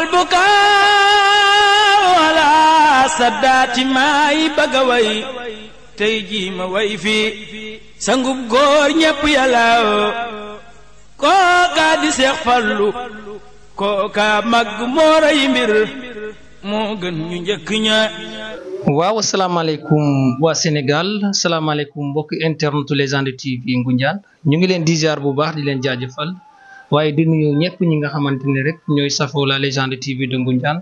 البكاء على سادات ماي بغوي تيجي ما way fi sangub góor ñépp yàllaaw kooka di Seex Fallu kooka mag moo rey mbir moo gën ñu njëkk ña. waaw asalaamaaleykum waa Sénégal asalaamaaleykum mbokk internetu Légende TV Ngoundiane ñu ngi leen di ziar bu baax di leen jaajëfal waaye di nuyu ñëpp ñi nga xamante ne rek ñooy safoo la Légende TV de Ngoundiane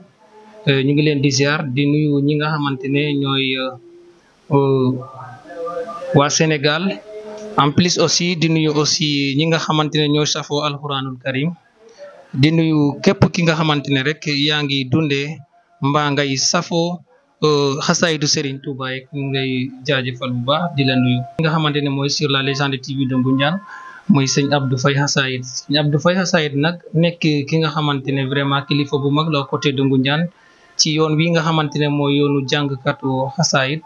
ñu ngi leen di ziar di nuyu ñi nga xamante ne ñooy waa Sénégal en plus aussi di nuyu aussi ñi nga xamante ne ñooy safoo alxuraanul karim di nuyu képp ki nga xamante ne rek yaa ngi dundee mbaa ngay safoo xasaayidu Serigne Touba yeeg ñu ngay jaajëfal bu baax di la nuyu. ki nga xamante ne mooy sur la Légende TV de Ngoundiane mooy sëñ Abdou Faye xasaayid sëñ Abdou Faye xasaayid nag nekk ki nga xamante ne vraiment kilifa bu mag la côté de Ngoundiane ci yoon wi nga xamante ne mooy yoonu jàngkatu xasaayid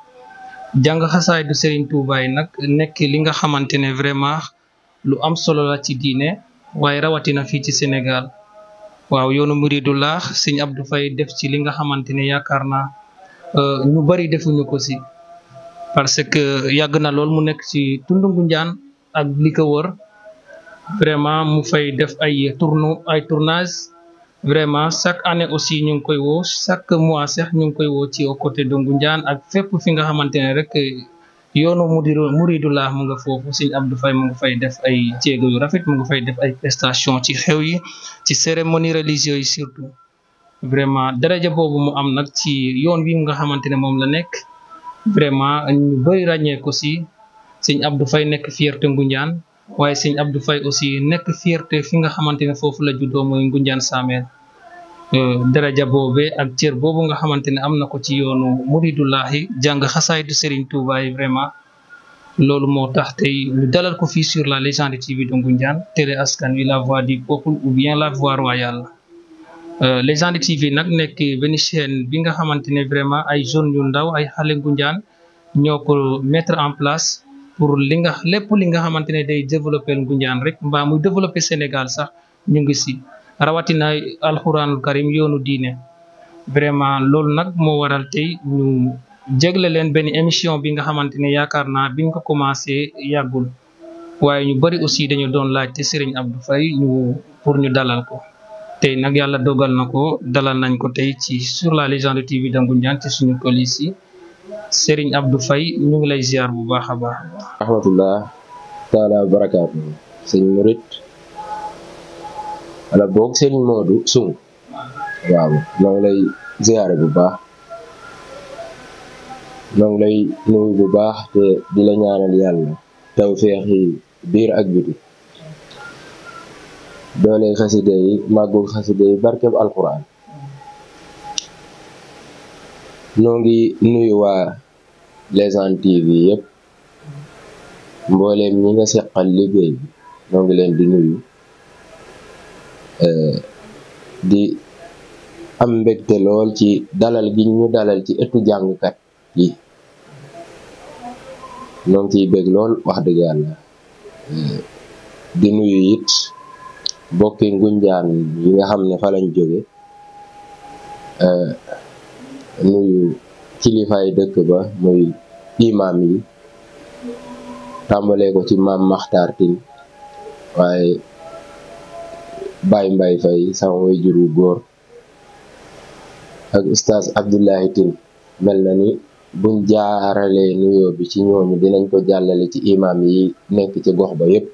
jàng xasaayidu Serigne Touba yi nag nekk li nga xamante ne vraiment lu am solo la ci diine waaye rawatina fii ci Sénégal waaw yoonu muridullah sëñ Abdou Faye def ci li nga xamante ne yaakaar naa ñu bari defuñu ko si parce que yàgg na lool mu nekk ci tund Ngoundiane ak li ko wër vraiment mu fay def ay tournage vraiment chaque année aussi ñu ngi koy woo chaque mois sax ñu ngi koy woo ci au côté de Ngoundiane ak fépp fi nga xamante ne rek yoonu muridullah mu nga foofu sëñ Abdou Faye mu nga fay def ay jéego yu rafet mu nga fay def ay prestation ci xew yi ci cérémonie religieuse yi surtout vraiment daraja boobu mu am nag ci yoon wi nga xamante ne moom la nekk vraiment ñu bëri ràññee ko si sëñ Abdou Faye nekk fierté Ngoundiane waaye sëñ Abdou Faye aussi nekk fierté fi nga xamante ne foofu la juddoo mooy Ngoundiane Samel daraja boobe ak cër boobu nga xamante ne am na ko ci yoonu muridullahi jàng xasaayidu Serigne Touba yi vraiment loolu moo tax tey ñu dalal ko fii sur la Légende TV de Ngoundiane télé askan wi la voix du peuple ou bien la voix royale. Légende TV nag nekk benn chaîne bi nga xamante ne vraiment ay jeunes yu ndaw ay xale Ngoundiane ñoo ko mettre en place pour lépp li nga xamante ne day développer Ngoundiane rek mbaa muy développer Sénégal sax ñu ngi si rawatina alxuraanul karim yoonu diine vraiment loolu nag moo waral tey ñu jégle leen benn émission bi nga xamante ne yaakaar naa biñ ko commencé yàggul waaye ñu bari aussi dañu doon laajte Serigne Abdou Faye pour ñu dalal ko. tey nag yàlla dogal na ko dalal nañ ko tey ci sur la Légende TV de Ngoundiane ci suñu colis yi Serigne Abdou Faye ñu ngi lay ziar bu baax a baax. rahmatullah taala barakaatu sëñ Murit wala boog sëñ Modou Sung waaw ñoo ngi lay ziare bu baax ñoo ngi lay nuyu bu baax te di la ñaanal yàlla tawfeex yi biir ak biti doole xasida yi màggug xasida yi barkeb alquran ñoo ngi nuyu waa Légende TV yëpp mbooleem ñi nga seqal liggéey bi ñoo ngi leen di nuyu di am mbégte lool ci dalal gi ñu dalal ci ëttu jàngkat yi ñoo ngi ciy bég lool wax dëgg yàlla di nuyu it bokki Ngoundiane yi nga xam ne fa lañ jóge nuyu kilifaay dëkk ba muy imam yi tàmbalee ko ci maam Maxtaar Tin waaye Baye Mbaye Faye sama waajur wu góor ak Oustaz Abdoulahi Tin mel na ni buñ jaaralee nuyoo bi ci ñooñu dinañ ko jàllale ci imam yi nekk ci gox ba yépp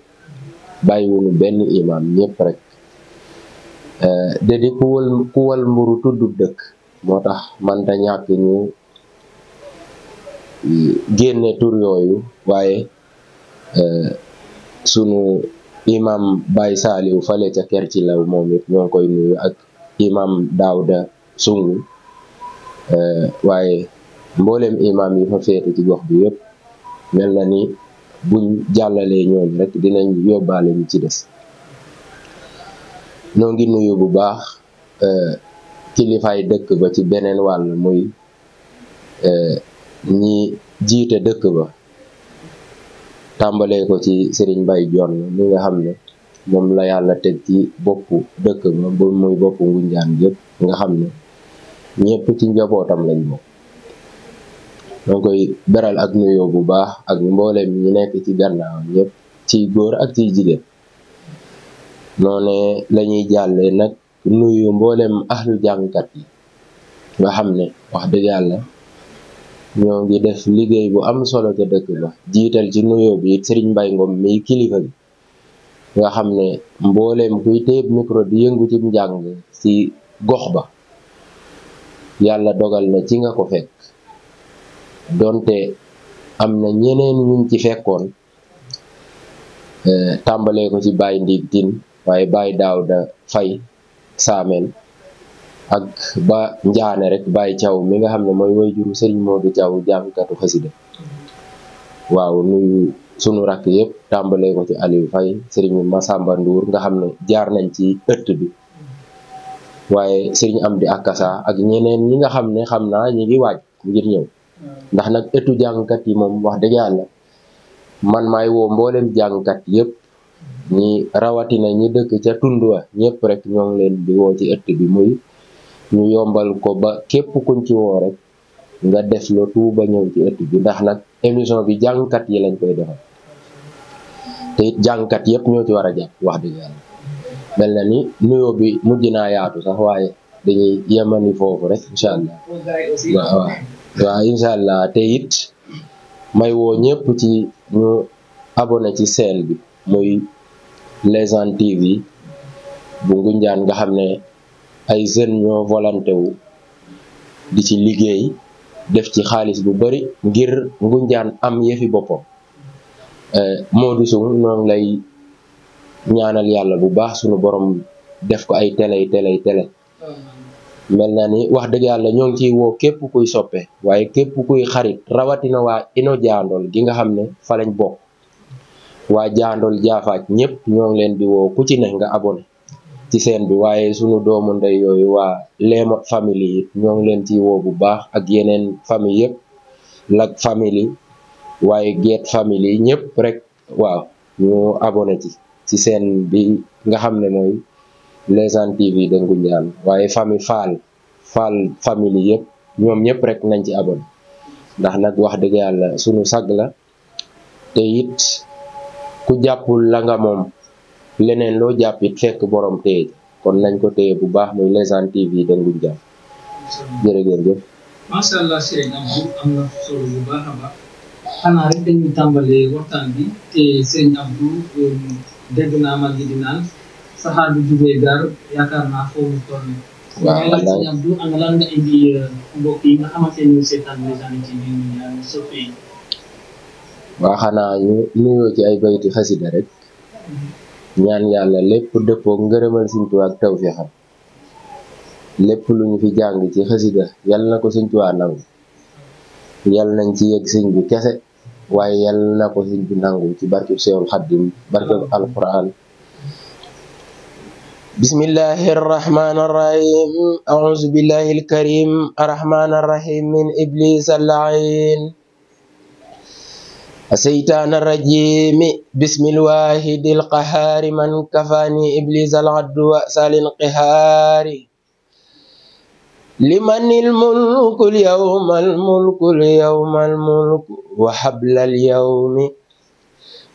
bàyyiwunu benn imam ñëpp rek dedi ku wal mburu tuddub dëkk moo tax manta ñàkk ñu génne tur yooyu waaye sunu imam Baye Saliou fale ca ker ci law moom it ñoo koy nuyu ak imam Daouda Sungu waaye mboolem imam yi fa féete ci gox bi yëpp mel na ni buñ jàllalee ñooñu rek dinañ yóbbaale ñu ci des ñoo ngi nuyu bu baax kilifaay dëkk ba ci beneen wàll muy ñi jiite dëkk ba tàmbalee ko ci Serigne Baye Jonn mi nga xam ne moom la yàlla teg ci boppu dëkk ba ba muy boppu Ngunjaan yëpp nga xam ne ñëpp ci njabootam lañ bokk. danga koy beral ak nuyoo bu baax ak mboolem ñi nekk ci gannaaw ñëpp ci góor ak ci jigéen. noone lañuy jàllee nag nuyu mboolem ahlu jàngkat yi nga xam ne wax dëgg yàlla ñoo ngi def liggéey bu am solo ca dëkk ba, jiital ci nuyoo bi Serigne Mbaye Ngom mi kilifa bi nga xam ne mboolem kuy téeb micro di yëngu ci njàng ci gox ba yàlla dogal na ci nga ko fekk, donte am na ñeneen ñuñ ci fekkoon tàmbalee ko ci Baye Ndig Tin waaye Baye Daawda Fay Saameen ak ba njaane rek Baye Thiaw mi nga xam ne mooy wayjuru Serigne Modou Thiaw jàngkatu xasida. waaw nuyu sunu rakk yëpp tàmbalee ko ci Aliou Faye Serigne Massamba Ndour nga xam ne jaar nañ ci ëtt bi, waaye Serigne Amdi Akassa ak ñeneen ñi nga xam ne xam naa ñi ngi waaj ngir ñëw, ndax nag ëttu jàngkat yi moom wax dëgg yàlla man maay woo mboolem jàngkat yëpp ñi rawatina ñi dëkk ca tund wa ñëpp rek ñoo ngi leen di woo ci ëtt bi, muy ñu yombal ko ba képp kuñ ci woo rek nga def lo tout ba ñëw ci ëtt bi, ndax nag émission bi jàngkat yi lañ koy defal te it jàngkat yëpp ñoo ci war a jàpp wax dëgg yàlla. mel na ni nuyoo bi mujj naa yaatu sax waaye dañuy yemani foofu rek incha allah. waaw incha allah te it may woo ñëpp ci ñu abonné ci chaîne bi muy Légende TV bu Ngunjaan nga xam ne ay jeunes ñoo volonté wu di ci liggéey def ci xaalis bu bari ngir Ngunjaan am yëfi boppam. Modou Sow ñoo ngi lay ñaanal yàlla bu baax sunu borom def ko ay télé mel na ni wax dëgg yàlla ñoo ngi ciy woo képp kuy soppe waaye képp kuy xarit rawatina waa ino jaandool gi nga xam ne fa lañ bokk, waa jaandool jaafaaj ñëpp ñoo ngi leen di woo ku ci ne nga abonné ci seen bi, waaye sunu doomu ndey yooyu waa Leema famille yi ñoo ngi leen ciy woo bu baax ak yeneen famille yëpp, Lag famille waaye Geet famille yi ñëpp rek waaw ñu abonné ci seen bi nga xam ne mooy Légende TV de Ngunjaan, waaye famille Fall famille yëpp ñoom ñëpp rek nañ ci abonné ndax nag wax dëgg yàlla sunu sag la te it ku jàppul la nga moom leneen loo jàppit fekk borom téye kon nañ ko téye bu baax muy Légende TV de Ngunjaan. jërëjëf. macha allah Serigne Abdou am na solo bu baax a baax xanaa rek dañuy tàmbalee waxtaan bi te Serigne Abdou dégg naa mag yi di naan saxaar bi jubee gar yaakaar naa foofu mu toll. waaw waaw Serigne Abdou ana lan nga indi mbokk yi nga xamante ne seetaan Légende TV soppe yi. waa xanaa ñu nuyoo ci ay bayti xasida rek ñaan yàlla lépp dëppoo ngërëmal Sëñ Tuubaa ak tawfeexam, lépp lu ñu fi jàng ci xasida yàlla na ko Sëñ Tuubaa nangu, yàlla nañ ci yegg sëñ bi kese waaye yàlla na ko sëñ bi nangu ci barkeb Seexul Xaddim barkeb alquran. bismillahi arrahmani arrahim a'uuzu billahi alkarim arrahmani arrahim min iblis al-la'in الشيطان الرجيم بسم الواحد القهار من كفاني إبليس العدو وأسال القهار لمن الملك اليوم الملك اليوم الملك وحبل اليوم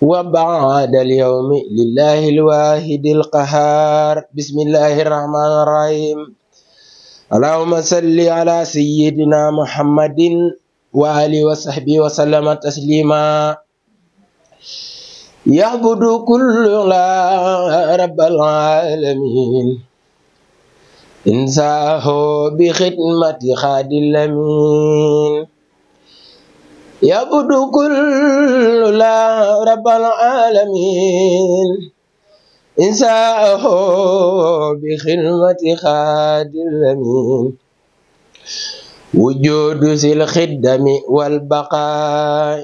وبعد اليوم لله الواحد القهار بسم الله الرحمن الرحيم اللهم صل على سيدنا محمد وآله وصحبه وسلم تسليما يعبد كل رب العالمين إنساه بخدمة خاد الأمين يعبد كل رب العالمين إنساه بخدمة خاد الأمين وجود ذي الخدم والبقاء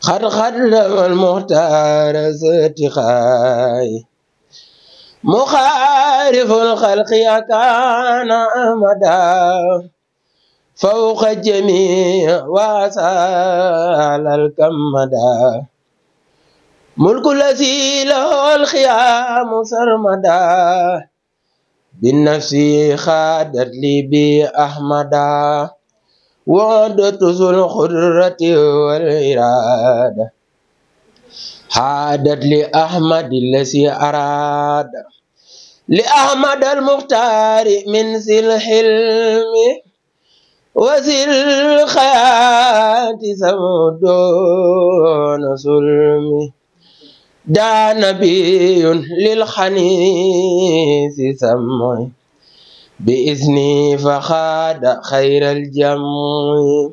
خد خدم المختار ذاتخاي مخالف الخلق كان أمدا فوق الجميع وسال الكمدا ملك الذي له الخيام سرمدا بالنفس خادت لي بأحمدا وعدت ذو القدرة والإرادة حادت لأحمد الذي أراد لأحمد المختار من ذي الحلم وذي الخيات سمدون سلم دا نبي للخنيس سمع بإذني فخاد خير الجمع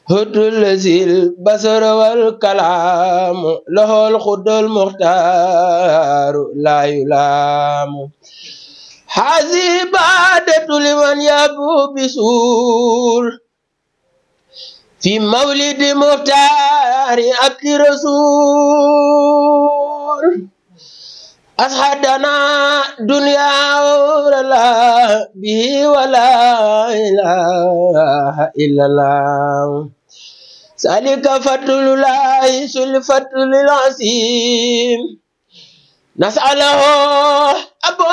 هد الذي البصر والكلام له الخد المختار لا يلام هذه عبادة لمن يبو بسور في مولد مختار عبد رسول أسعدنا دنيا ولا به ولا إله إلا الله ذلك فضل الله الفضل العظيم نسأله أبو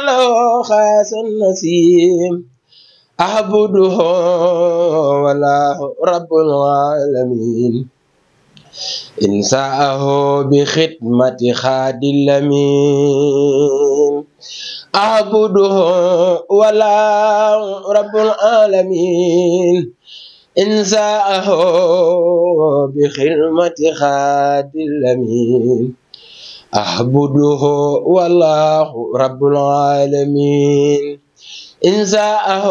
له خاص النسيم أعبده ولا رب العالمين إن ساءه بخدمة خاد اللمين أعبده ولا رب العالمين إن ساءه بخدمة خاد اللمين أعبده والله رب العالمين إن ساءه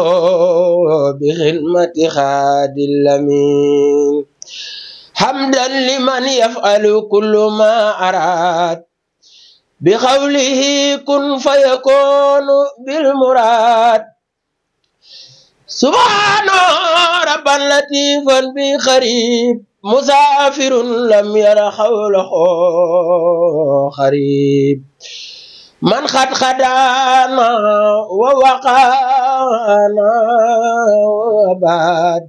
بخدمة خاد اللمين حمدا لمن يفعل كل ما أراد بقوله كن فيكون بالمراد سبحان ربا لطيفا بخريب مسافر لم ير حوله خريب من خد خدانا ووقانا وباد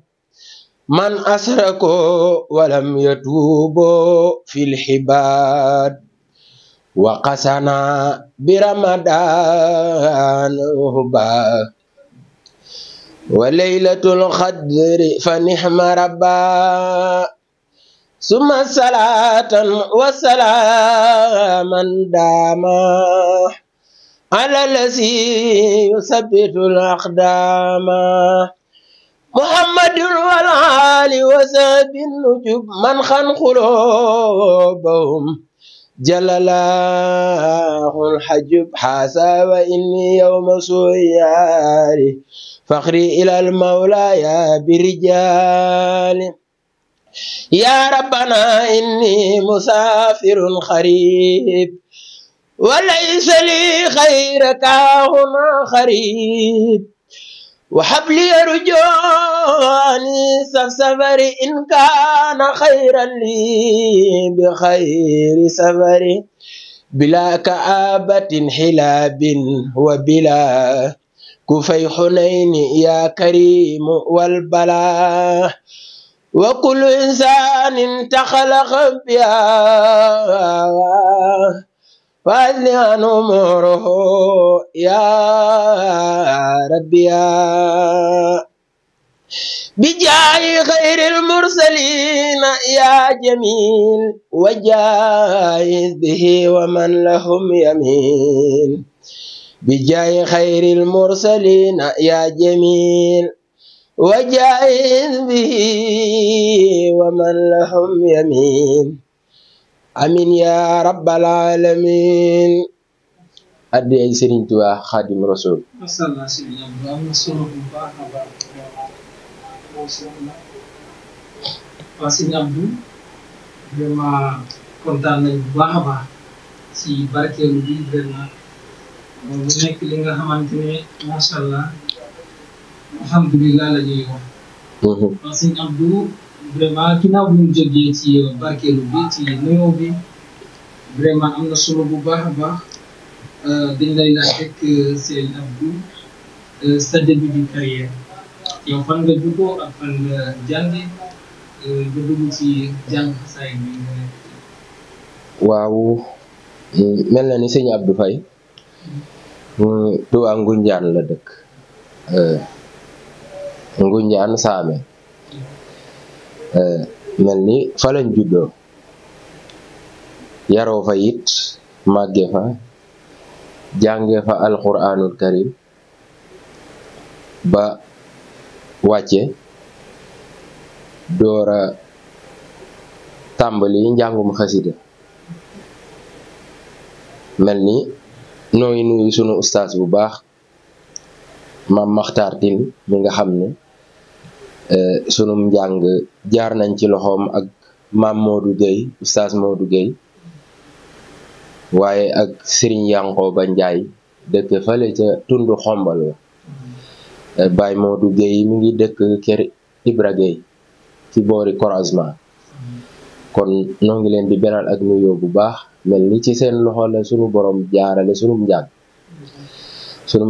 من أسركوا ولم يتوبوا في الحباد وقسنا برمضان هبا وليلة القدر فنحم ربا ثم صلاة وسلاما داما على الذي يثبت الأقدام محمد والآل وساب النجوم من خن قلوبهم جل الله الحجب حاسا وإني يوم سياري فخري إلى المولى يا برجال يا ربنا إني مسافر خريب وليس لي خيرك هنا خريب وحب لي رجواني سفر إن كان خيرا لي بخير سفر بلا كآبة حلاب وبلا كفي حنين يا كريم والبلاء وكل إنسان تخلق بها وأذن عن أمره يا ربي يا بجاه خير المرسلين يا جميل وجاهز به ومن لهم يمين بجاه خير المرسلين يا جميل وجاهز به ومن لهم يمين amin ya rabbal alamin addi ay Serigne Touba Khadim Rasoul masallah Serigne Abdou am na solo bu baax a baax masallah waa Serigne Abdou vraiment kontaan nañ bu baax a baax ci barkeelu bi vraiment mu nekk li nga xamante ne masallah alhamdulillah la ñuy wax waa Serigne Abdou vraiment ginnaaw bu ñu jógee ci barkeelu bi ci nuyoo bi vraiment am na solo bu baax a baax dañ lay laaj rek Serigne Abdou sa début de carrière yow fan nga juddoo ak fan nga jànge nga dugg ci jàng xasaay bi nga nekk waaw mel na ni sëñ Abdou Faye Tuubaa Ngunjaan la dëkk Ngunjaan Saame mel ni fa lañ juddoo yaroo fa it màgge fa jànge fa alquranul karim ba wàcce doora tàmbali njàngum xasida mel ni nooy nuyu sunu ustaas bu baax maam Maxtaar Tin mi nga xam ne sunum njàng jaar nañ ci loxoom ak maam Modou Gueye ustaas Modou Gueye waaye ak Serigne Yankooba Njaay dëkk fale ca tundu xombal la Baye Modou Gueye mi ngi dëkk kër Ibra Gueye ci boori croisement kon noo ngi leen di beral ak nuyoo bu baax mel ni ci seen loxo la sunu borom jaarale sunum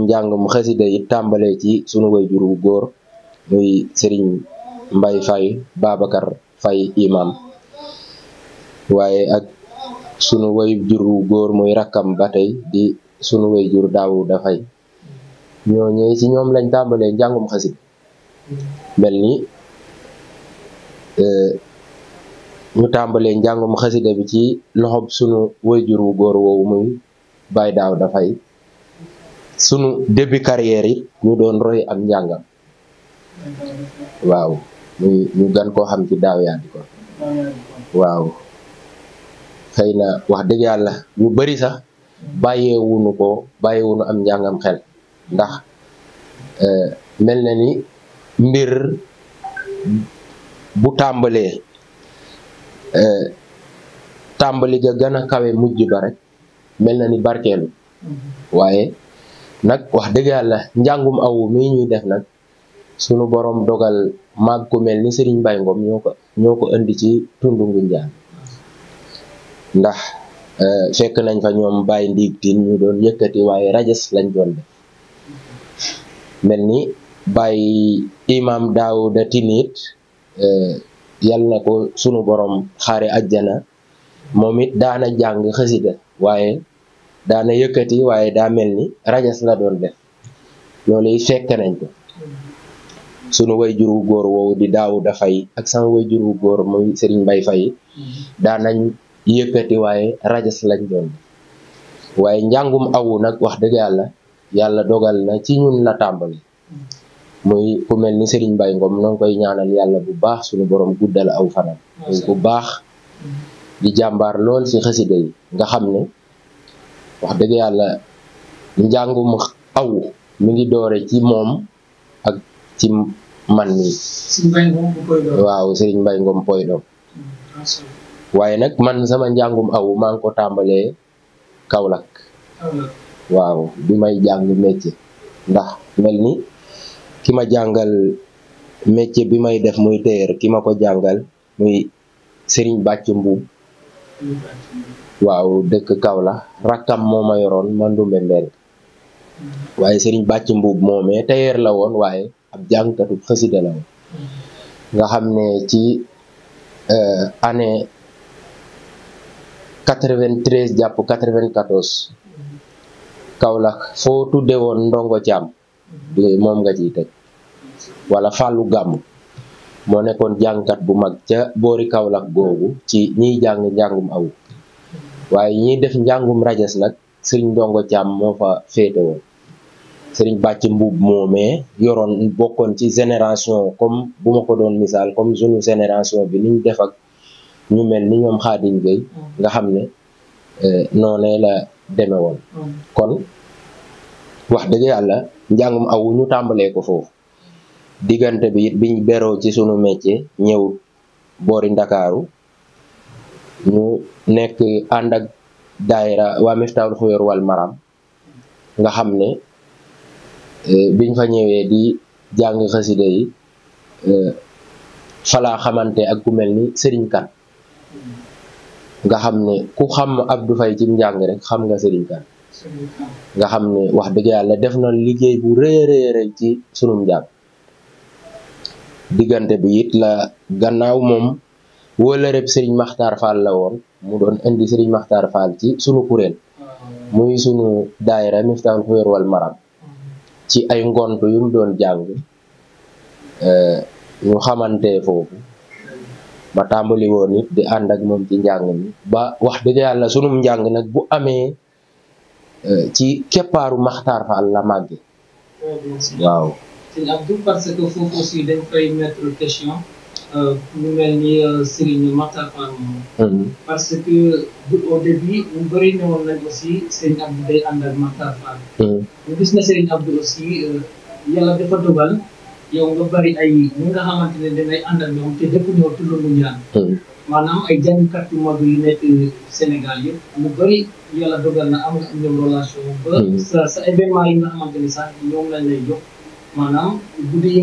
njàng mu xasida yi tàmbalee ci sunu wayjur wu góor muy Serigne Mbay Fay Babacar Fay imam waaye ak sunu wayjur wu góor muy rakkam ba tey di sunu wayjur Daawuda Fay ñooñee ci ñoom lañ tàmbalee njàngum xasida mel ni ñu tàmbalee njàngum xasida bi ci loxob sunu wayjur wu góor woowu muy Baay Daawuda Fay sunu début carrière yi ñu doon roy am njàngam waaw ñu gan koo xam ci daaw yaa di ko waaw xëy na wax dëgg yàlla ñu bari sax bàyyeewuñu am njàngam xel ndax mel na ni mbir bu tàmbalee tàmbali ga gën a kawe mujj ba rek mel na ni barkeelu waaye nag wax dëgg yàlla njàngum awu mii ñuy def nag sunu borom dogal maag ku mel ni Serigne Mbaye Ngom ñoo ko indi ci tundu Ngunjaan ndax fekk nañ fa ñoom Baye Ndiig Tine ñu doon yëkkati waaye rajas lañ doon def mel ni Baye imam Daawuda Tine it yal na ko sunu borom xaare ajjana moom it daana jàng xasida waaye daana yëkkati waaye daa mel ni rajas la doon def loolu it fekk nañ ko sunu wayjur wu góor woowu di Daawuda Fay ak sama wayjur wu góor muy Serigne Mbay Fay daanañ yëkkati waaye rajas lañ doon def waaye njàngum awu nag wax dëgg yàlla dogal na ci ñun la tàmbali muy ku mel ni Serigne Mbaye Ngom noo ngi koy ñaanal yàlla bu baax suñu borom guddal aw fanam muy bu baax di jàmbaar lool ci xasida yi nga xam ne wax dëgg yàlla njàngum awu mi ngi doore ci moom ak ci man mi waaw Serigne Mbaye Ngom poy doom waaye nag man sama njàngum awu maa ngi ko tàmbalee Kaolack waaw bi may jàng métier ndax mel ni ki ma jàngal métier bi may def muy téer ki ma ko jàngal muy Serigne Bàcc Mbuub waaw dëkk Kaolack rakkam moo ma yoroon Mandumbe Mbeng waaye Serigne Bàcc Mbuub moomee téer la woon waaye ab jàngkatu xasida la woon nga xam ne ci année 93 jàpp 94 Kaolack foo tudde woon ndongo Caam moom nga ciy teg wala Fàllu Gàmm moo nekkoon jàngkat bu mag ca boori Kaolack googu ci ñiy jàng njàngum awu waaye ñiy def njàngum rajas nag Sëriñ Ndongo Caam moo fa féete woon Sëriñ Bàcc Mbuub moomee yoroon bokkoon ci génération comme bu ma ko doon misaal comme sunu génération bi niñ def ak ñu mel ni ñoom Xaadim Gay nga xam ne noonee la deme woon kon wax dëgg yàlla njàngum awu ñu tàmbalee ko foofu diggante bi it biñ beroo ci sunu métier ñëw boori Ndakaaru ñu nekk ànd ak daayira waa Miftaahul Xuyoor wal Maram nga xam ne biñ fa ñëwee di jàng xasida yi falaa xamante ak ku mel ni Serigne Kan nga xam ne ku xam Abdou Faye ci njàng rek xam nga Serigne Kan nga xam ne wax dëgg yàlla def na liggéey bu rëy rëy ci sunum njàng diggante bi it la gannaaw moom wóola reb Serigne Maxtaar Fall la woon mu doon indi Serigne Makhtar Fall ci sunu kuréel muy sunu daayira Miftaahul Xuyóor wal Maram ci ay ngont yu mu doon jàng ñu xamante foofu ma tàmbali woon it di ànd ak moom ci njàng mi ba wax dëgg yàlla sunum njàng nag bu amee ci keppaaru Makhtar Fall la màgge waaw. sëñ Abdou parce que foofu aussi dañ koy mettre question ñu mel ni Serigne Makhtar Fall moom parce que au début ñu bëri ñëwoon nañ aussi Serigne Abdou day ànd ak Makhtar Fall ñu gis na Serigne Abdou aussi yàlla dafa dogal yow nga bëri ay ñi nga xamante ne dangay ànd ak ñoom te dëkk ñoo tudd lu ñaan maanaam ay jàngkat yu mag yu nekk Sénégal yëpp mu bëri yàlla dogal na am nga am ñoom relation ba sa événement yi nga xamante ni sax ñoom lañ lay jox maanaam guddi yi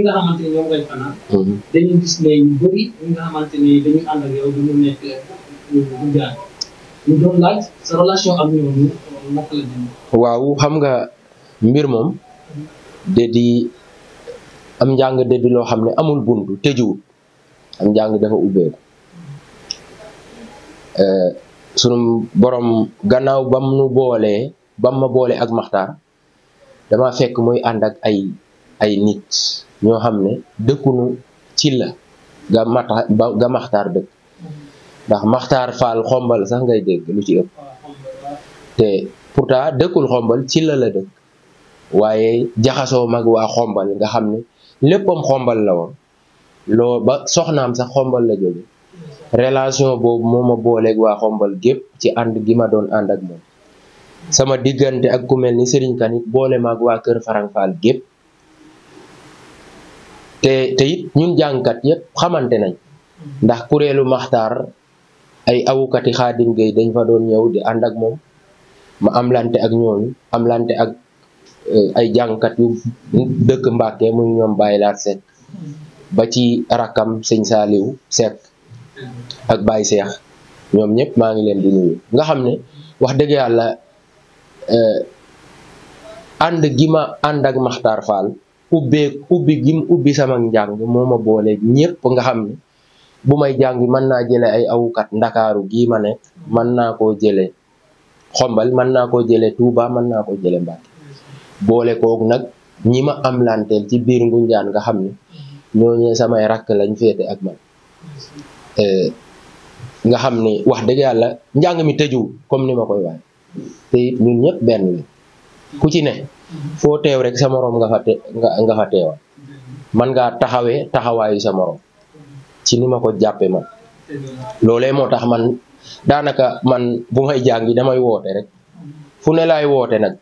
nga xamante ne ñoom ngay fanaan dañuy gis ne ñu bëri ñi nga xamante ne dañuy ànd ak yow dañu nekk lu jaar ñu doon laaj sa relation ak ñooñu naka la dem. waaw xam nga mbir moom de di am njàng de di loo xam ne amul buntu tëjuwul am njàng dafa ubbeeku sunu borom gannaaw bam ma boole ak Makhtar dama fekk muy ànd ak ay nit ñoo xam ne dëkkunu ci la ga Makhtar dëkk ndax Makhtar Fall xombal sax ngay dégg lu ci ëpp te pourtant dëkkul xombal ci la dëkk waaye jaxasoo mag waa xombal nga xam ne léppam xombal la woon loo ba soxnaam sax xombal la jóge relation boobu moo ma booleeg waa xombal gépp ci ànd gi ma doon ànd ak moom sama diggante ak ku mel ni Serigne Kanit boole maag waa kër Farang Fall gépp te it ñun jàngkat yëpp xamante nañ ndax kuréelu Makhtar ay awukati Xaadim Gueye dañ fa doon ñëw di ànd ak moom ma amlante ak ñooñu amlante ak ay jàngkat yu dëkk Mbàkke muy ñoom Baye Laat Seck ba ci rakam sëñ Saaliw Seck ak Baye Cheikh ñoom ñëpp maa ngi leen di nuyu nga xam ne wax dëgg yàlla ànd gi ma ànd ak Makhtar Fall ubbi gim ubbi sama njàng moo ma boole ñëpp nga xam ne bu may jàng mën naa jële ay awukat Ndakaaru gii ma nekk mën naa koo jële Xombal mën naa koo jële Touba mën naa koo jële Mbàkke boole koog nag ñi ma am lanteel ci biir Ngunjaan nga xam ne ñooñee samay rakk lañ féete ak man nga xam ne wax dëgg yàlla njàng mi tëjuw comme ni ma koy waxe te it ñun ñëpp benn la ku ci ne foo teew rek sa moroom nga fa teewal man ngaa taxawee taxawaayu sa moroom ci ni ma ko jàppe man loolee moo tax man daanaka man bu may jàngi damay woote rek fu ne laay woote nag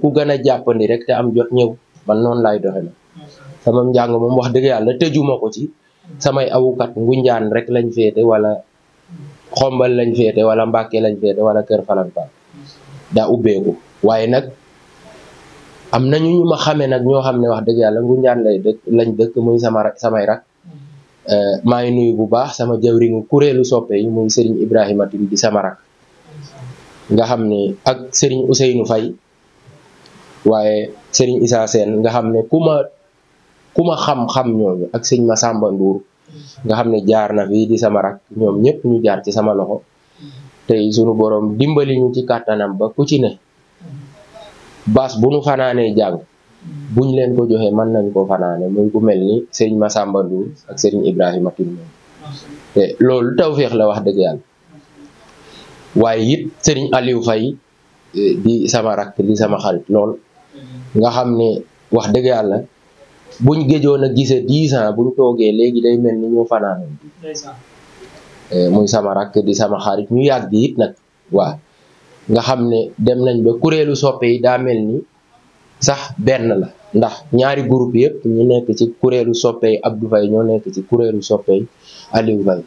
ku gën a jàppandi rek te am jot ñëw man noonu laay doxe nag sama njàng moom wax dëgg yàlla tëjuma ko ci samay awukat Ngunjaan rek lañ féete wala Xombal lañ féete wala Mbàkke lañ féete wala Kër Farang Fall daa ubbeeku waaye nag am nañu ñu ma xamee nag ñoo xam ne wax dëgg yàlla Ngunjaan lañ dëkk muy samay rak maa ngi nuyu bu baax sama jawriñu kuréelu soppe yi muy Serigne Ibrahima Tine di sama rak nga xam ne ak Serigne Ousseynou Faye waaye Serigne Issa Sène nga xam ne ku ma xam-xam ñooñu ak sëñ Massamba Ndour nga xam ne jaar na fii di sama rak ñoom ñëpp ñu jaar ci sama loxo tey sunu borom dimbali ñu ci kàttanam ba ku ci ne baas bu nu fanaanee jàng buñ leen ko joxee mën nañ ko fanaane muy ku mel ni Serigne Massamba Ndour ak Serigne Ibrahima Tine te loolu tawféex la wax dëgg yàlla waaye it Serigne Aliou Faye di sama rak di sama xarit lool nga xam ne wax dëgg yàlla buñ géjoon a gisee 10 ans buñ toogee léegi day mel ni ñu fanaanoon muy sama rakk di sama xarit ñu yàgg it nag waaw nga xam ne dem nañ ba kuréelu soppe yi daa mel ni sax benn la ndax ñaari groupe yëpp ñu nekk ci kuréelu soppe yi Abdou Faye ñoo nekk ci kuréelu soppe yi Aliou Faye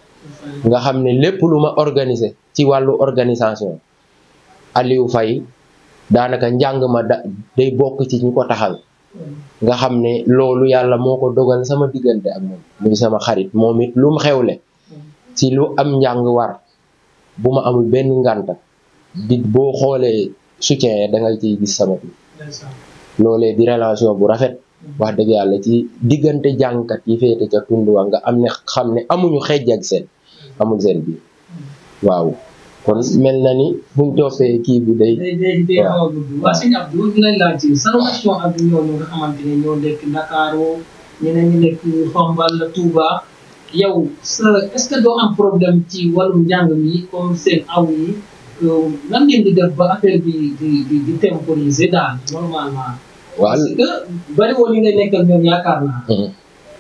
nga xam ne lépp lu ma organisé ci wàllu organisation Aliou Faye daanaka njàng ma day bokk ci ñu ko taxaw nga xam ne loolu yàlla moo ko dogal sama diggante ak moom muy sama xarit moom it lu mu xewle ci lu am njàng war bu ma amul benn ngànta di boo xoolee soutien da ngay ciy gis sama bi loolee di relation bu rafet wax dëgg yàlla ci diggante jàngkat yi féete ca tund wa nga am ne xam ne amuñu xejj ak seen amul seen biir waaw kon mel na ni buñ toppee kii bi day xaw a gudd. waa sëñ Abdou dinañ laaj ci sa relation ak ñooñu nga xamante ne ñoo nekk Ndakaaru ñeneen ñi nekk Xombal Touba yow est-ce que doo am problème ci wàllum njàng mi comme seen aw yi nan ngeen di def ba affaire bi di temporiser daal normalement. waaw parce que bari woon li ngay nekk ak ñoom yaakaar naa.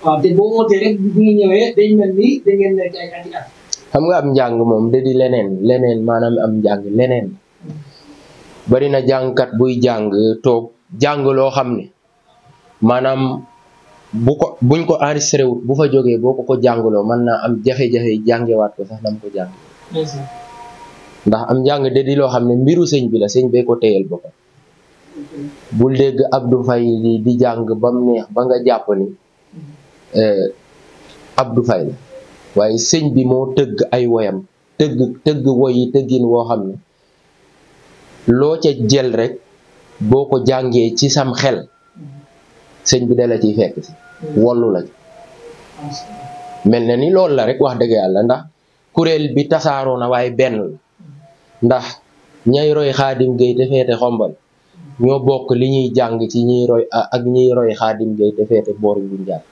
waaw te boo wootee rek bu ñu ñëwee day mel ni da ngeen nekk ay ati at. xam nga am njàng moom da di leneen maanaam am njàng leneen bari na jàngkat buy jàng toog jàng loo xam ne maanaam buñ ko enregistré wut bu fa jógee boo ko jàngloo mën naa am jafe-jafe jàngewaat ko sax nam ko jàng ndax am njàng da di loo xam ne mbiru sëñ bi la sëñ bee ko téyel boppam bul dégg Abdou Faye di jàng ba mu neex ba nga jàpp ni Abdou Faye la waaye sëñ bi moo tëgg ay woyam tëgg woy yi tëggin woo xam ne loo ca jël rek boo ko jàngee ci sam xel sëñ bi dala ciy fekk si wollu la mel na ni loolu la rek wax dëgg yàlla ndax kuréel bi tasaaroo na waaye benn la ndax ñay roy Xaadim Géey te feete Xombal ñoo bokk li ñuy jàng ci ñiy roy ak ñiy roy Xaadim Géey te feete boori buñ jàng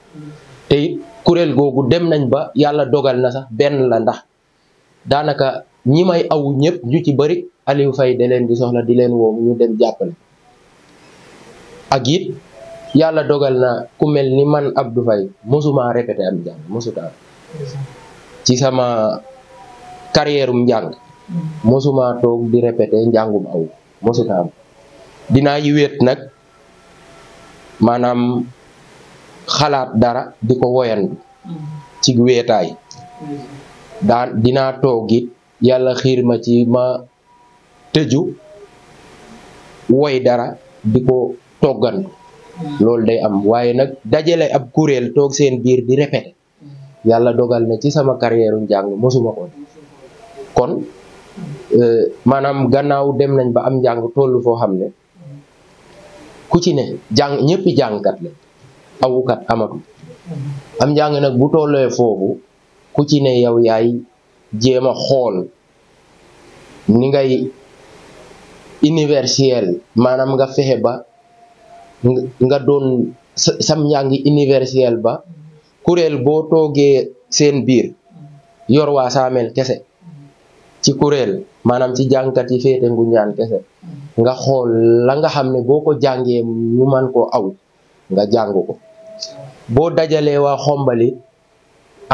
te it kuréel googu dem nañ ba yàlla dogal na sax benn la ndax daanaka ñi may aw ñëpp ñu ci bari Aliou Faye da leen di soxla di leen woo ñu dem jàppale ak it yàlla dogal na ku mel ni man Abdou Faye mosuma répété am njàng mosuta ci sama carrière njàng mosuma toog di répété njàngum aw mosuta am dinaa yi wéet nag maanaam xalaat dara di ko woyandu ci wéetaay dinaa toog it yàlla xiir ma ci ma tëju woy dara di ko toggandu loolu day am waaye nag dajale ab kuréel toog seen biir di répété yàlla dogal na ci sama carrière njàng mosuma ko kon maanaam gannaaw dem nañ ba am njàng tollu foo xam ne ku ci ne jàng ñëppi jàngkat la awukat amatu am njàng nag bu tollee foofu ku ci ne yow yaay jéem a xool ni ngay universel maanaam nga fexe ba nga doon sam njàng universel ba kuréel boo toogee seen biir yor waa Saamel kese ci kuréel maanaam ci jàngkat yi féete Ngunjaan kese nga xool la nga xam ne boo ko jàngee ñu man koo aw nga jàng ko boo dajalee waa Xombali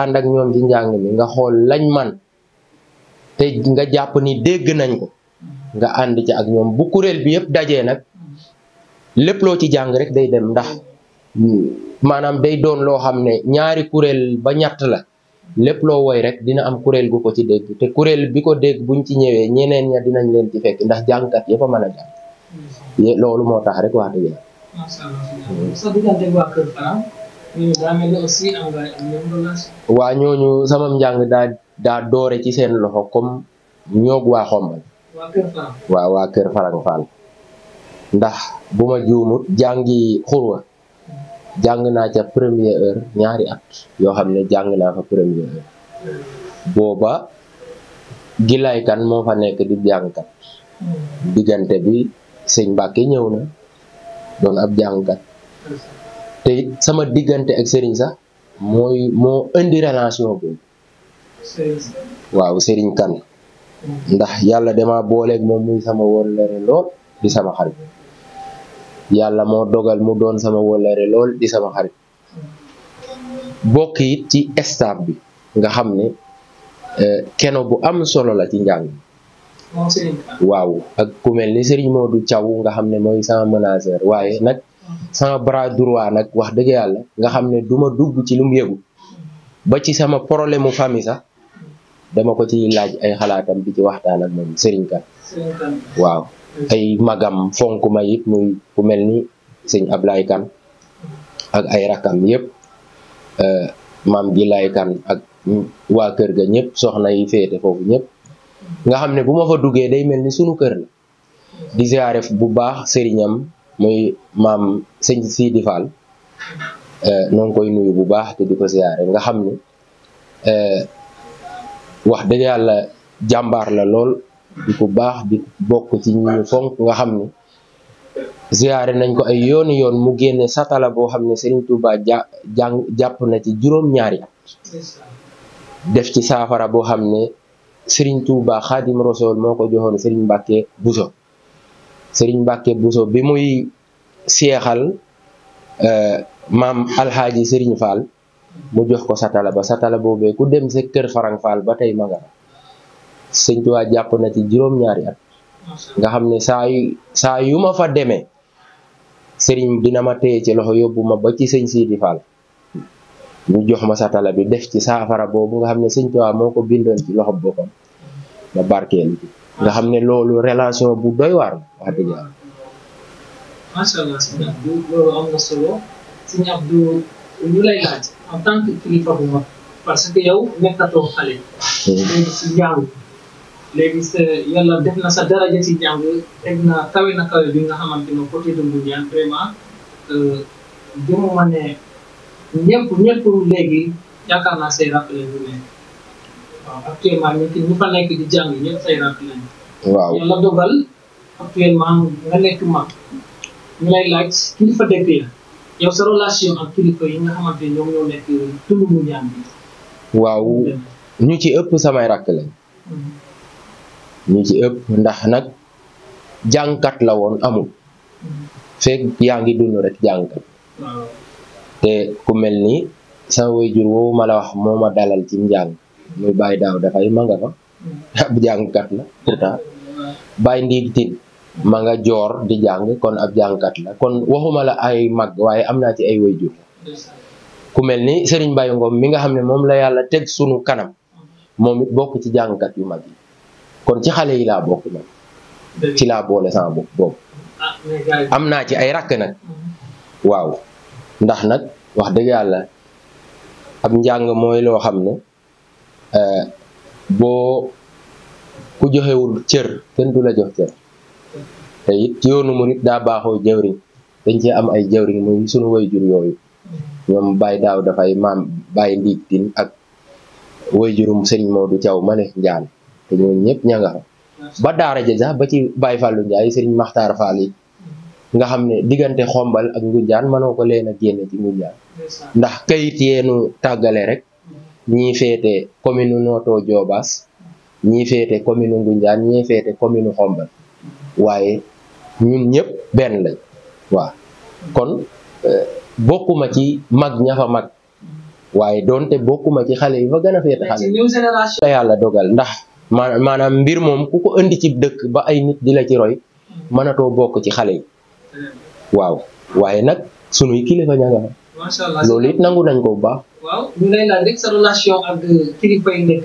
ànd ak ñoom ci njàng mi nga xool lañ man te nga jàpp ni dégg nañ ko nga ànd ci ak ñoom bu kuréel bi yëpp dajee nag lépp loo ci jàng rek day dem ndax maanaam day doon loo xam ne ñaari kuréel ba ñett la lépp loo woy rek dina am kuréel gu ko ci dégg te kuréel bi ko dégg buñ ci ñëwee ñeneen ña dinañ leen ci fekk ndax jàngkat yëpp a mën a jàng loolu moo tax rek wax dëgg waa ñooñu sama njàng daa doore ci seen loxo comme ñoog waa Xombal waaw waa Kër Farang Fall ndax bu ma juumut jàngi xurwa jàng naa ca première heure ñaari at yoo xam ne jàng naa fa première heure booba Gilaay Kan moo fa nekk di jàngkat diggante bi sëñ Mbàkke ñëw na doon ab jàngkat te it sama diggante ak sëriñ sax moo indi relation boobu waaw sëriñ Kan ndax yàlla dama booleeg moom muy sama wóllëre lool di sama xarit yàlla moo dogal mu doon sama wóllëre lool di sama xarit bokk it ci staff bi nga xam ne keno bu am solo la ci njàng waaw ak ku mel ni Serigne Modou Thiaw nga xam ne mooy sama manager waaye nag sama bras droit nag wax dëgg yàlla nga xam ne duma dugg ci lu mu yëgu ba ci sama problème mu famille sax dama ko ci laaj ay xalaatam di ci waxtaan ak moom Serigne Kan waaw ay magam fonk ma it muy ku mel ni sëñ Ablaye Kan ak ay rakam yëpp maam Gilaay Kan ak waa kër ga ñëpp soxna yi féete foofu ñëpp nga xam ne bu ma fa duggee day mel ni sunu kër la di ziare bu baax sëriñam muy maam sëñ Sidi Fall noo ngi koy nuyu bu baax te di ko ziare nga xam ne wax dëgg yàlla jàmbaar la lool di ku baax di bokk ci ñu fonk nga xam ne ziyaare nañ ko ay yooni yoon mu génne satala boo xam ne Serigne Touba jàpp na ci juróom-ñaari at def ci saafara boo xam ne Serigne Touba Xaadim Rasuul moo ko joxoon Serigne Mbacke Bousso Serigne Mbacke Bousso bi muy seexal maam alxaaji Serigne Fall mu jox ko satala ba satala boobee ku dem sa kër Farang Fall ba tey ma nga Sëñ Touba jàpp na ci juróom-ñaari at nga xam ne saa yu ma fa demee Serigne dina ma téye ci loxo yóbbu ma ba ci sëñ Sidi Fall ñu jox ma satala bi def ci saafara boobu nga xam ne Sëñ Touba moo ko bindoon ci loxo boppam ma barkeel ci nga xam ne loolu relation bu doy waar wax dëgg yàlla. macha allah sëñ Abdou loolu am na solo sëñ Abdou ñu lay laaj en tant que kilifa bu mag parce que yow nekkatoo xale. léegi si njàng léegi sa yàlla def na sa daraja si njàng teg na kawe bi nga xamante ne côté de Ngoundiane vraiment jëmuma ne ñëpp léegi yaakaar naa say rakk lañ ñu ne waaw actuellement ñu fa nekk di jàng ñëpp say rakk lañ. waaw yàlla dogal actuellement nga nekk mag ñu lay laaj kilifa dëkk ya yow sa relation ak kilifa yi nga xamante ne ñoom ñoo nekk tund Ngoundiane bi. waaw ñu ci ëpp samay rakk lañ. ñu ci ëpp ndax nag jàngkat la woon amul. fekk yaa ngi dund rek jàngkat. te ku mel ni sama waajur woowu ma la wax moo ma dalal ci njàng muy Baye Daaw dafay ma nga fa ab jàngkat la pourtant Baye Ndiig Tin ma nga joor di jàng kon ab jàngkat la kon waxuma la ay mag waaye am naa ci ay waajur ku mel ni Serigne Baye Ngom mi nga xam ne moom la yàlla teg sunu kanam moom it bokk ci jàngkat yu mag yi kon ci xale yi laa bokk nag ci laa boole sama bopp boobu am naa ci ay rakk nag waaw ndax nag wax dëgg yàlla ab njàng mooy loo xam ne boo ku joxewul cër kenn du la jox cër te it yoonu murit daa baaxoo jëwriñ dañ ci am ay jëwriñ muy sunu waajur yooyu ñoom Baye Daaw dafay maam Baye Ndiig Tin ak waajurum Serigne Modou Thiaw ma ne njaan te ñooñu ñëpp ña nga fa ba daara ja sax ba ci Baye Fallou Ndiaye Serigne Makhtar Fall yi nga xam ne diggante Xombal ak Ngoundiane mënoo ko leen a génne ci Ngoundiane ndax kayit yeenu tàggale rek ñii féete commune Noto Diobass ñii féete commune Ngoundiane ñii féete commune Xombal waaye ñun ñëpp benn lañ waaw kon bokkuma ci mag ña fa mag waaye doonte bokkuma ci xale yi fa gën a féete xale la yàlla dogal ndax maanaam mbir moom ku ko indi ci dëkk ba ay nit di la ci roy mënatoo bokk ci xale yi waaw waaye nag sunuy kilifa ña nga fa loolu it nangu nañ ko bu baax. waaw ñu lay laaj rek sa relation ak kilifa yi nekk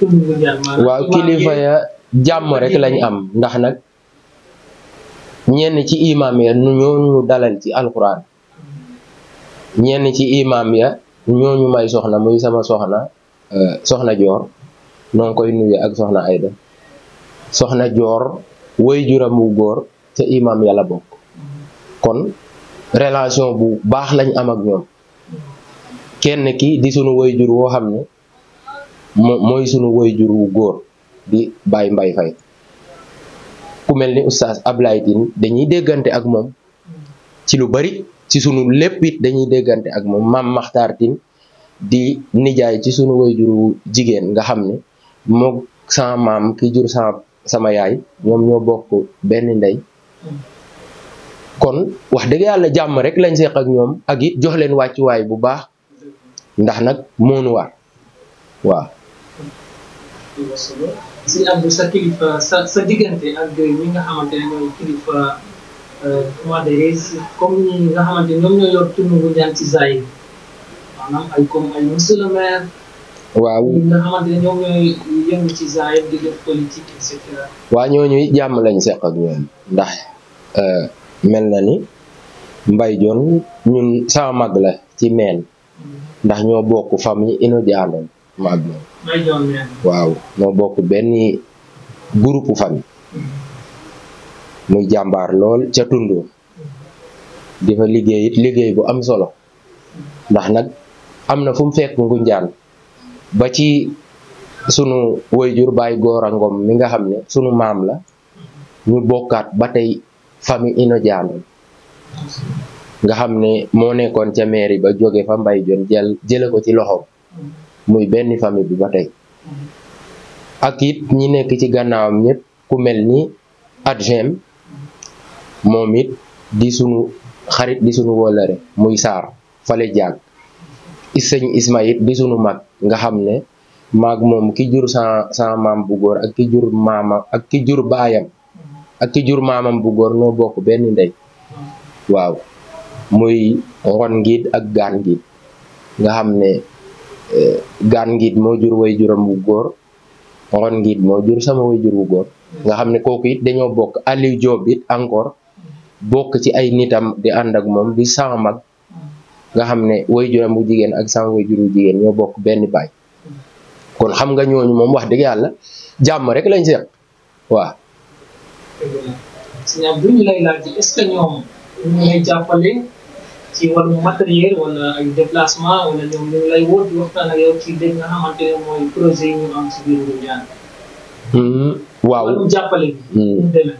tund Ngoundiane. waaw kilifa ya jàmm rek lañ am ndax nag ñenn ci imam ya ñooñu dalal ci alxuraan ñenn ci imam ya ñooñu may soxna muy sama soxna Joor noo ngi koy nuyu ak soxna Ayda soxna Joor waajuram wu góor ca imam ya la bokk kon relation bu baax lañ am ak ñoom kenn ki di sunu waajur woo xam ne mooy sunu waajur wu góor di Baye Mbay Fay ku mel ni oustaz Ablaye Tine dañuy déggante ak moom ci lu bari ci sunu lépp it dañuy déggante ak moom maam Maxtaar Tine di nijaay ci sunu waajur wu jigéen nga xam ne moog sama maam ki jur sama yaay ñoom ñoo bokk benn ndey kon wax dëgg yàlla jàmm rek lañ seq ak ñoom ak it jox leen wàccuwaay bu baax ndax nag moonu war waaw. si Abdou sa kilifa sa diggante ak ñi nga xamante ne ñooy kilifa comment dire comme ñi nga xamante ne ñoom ñoo yor tund Ngoundiane ci Zaïre maanaam ay comme ay monsieur le maire. waaw ñi nga xamante ne ñoom ñooy yëngu ci Zaïre di def politique et cetera. waa ñooñu jàmm lañ seq ak ñoom ndax. mel na ni Mbay Joon ñun sama mag la ci meen ndax ñoo bokk famille ino jaandoon mag moom waaw ñoo bokk benn groupe famille muy jàmbaar lool ca tundoo di fa liggéey it liggéey bu am solo ndax nag am na fu mu fekk Ngoundiane ba ci sunu wayjur Baay Góora Ngom mi nga xam ne sunu maam la ñu bokkaat ba tey famille Ino Diano nga xam ne moo nekkoon ca mairie ba jóge fa Mbay Jon jële ko ci loxoom muy benn famille bi ba tey ak it ñi nekk ci gannaawam ñëpp ku mel ni adjoint moom it di sunu xarit di sunu wóllëre muy Saar fale jaag sëñ Isma it di sunu mag nga xam ne maag moom ki jur sa maam bu góor ak ki jur maama ak ki jur baayam ak ki jur maamam bu góor noo bokk benn ndey waaw muy ngon ngiit ak gaan ngiit nga xam ne gaan ngiit moo jur way juram bu góor ngon ngiit moo jur sama way jur bu góor nga xam ne kooku it dañoo bokk Aliou Diop it encore bokk ci ay nitam di ànd ak moom di sama mag nga xam ne way juram bu jigéen ak sama way jur bu jigéen ñoo bokk benn baay kon xam nga ñooñu moom wax dëgg yàlla jàmm rek lañ seq waaw. sëñ Abdou ñu lay laaj est-ce que ñoom ñu ngi jàppale ci wàllu matériel wala ay déplacement wala ñoom ñu ngi lay woo di waxtaan ak yow ci dégg nga xamante ne mooy projet yi ñu am si biir Ngoundiane. waaw wàllu jàppale bi. mu demee.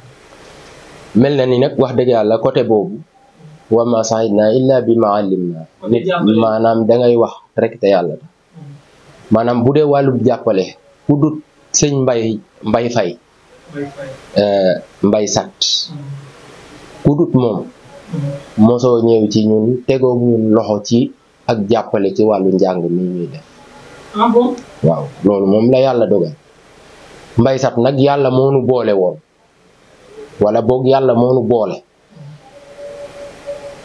mel na ni nag wax dëgg yàlla côté boobu. wa ma sa'idna illa bi ma allimna nit maanaam dangay wax rek te yàlla maanaam bu dee wàllu jàppale ku dut sëñ mbay fay mbay sat ku dut moom mosoo ñëw ci ñun tegoog ñun loxo ci ak jàppale ci wàllu njàng mi ñuy def waaw loolu moom la yàlla dogal mbay sat nag yàlla moo nu boole woon wala boog yàlla moo nu boole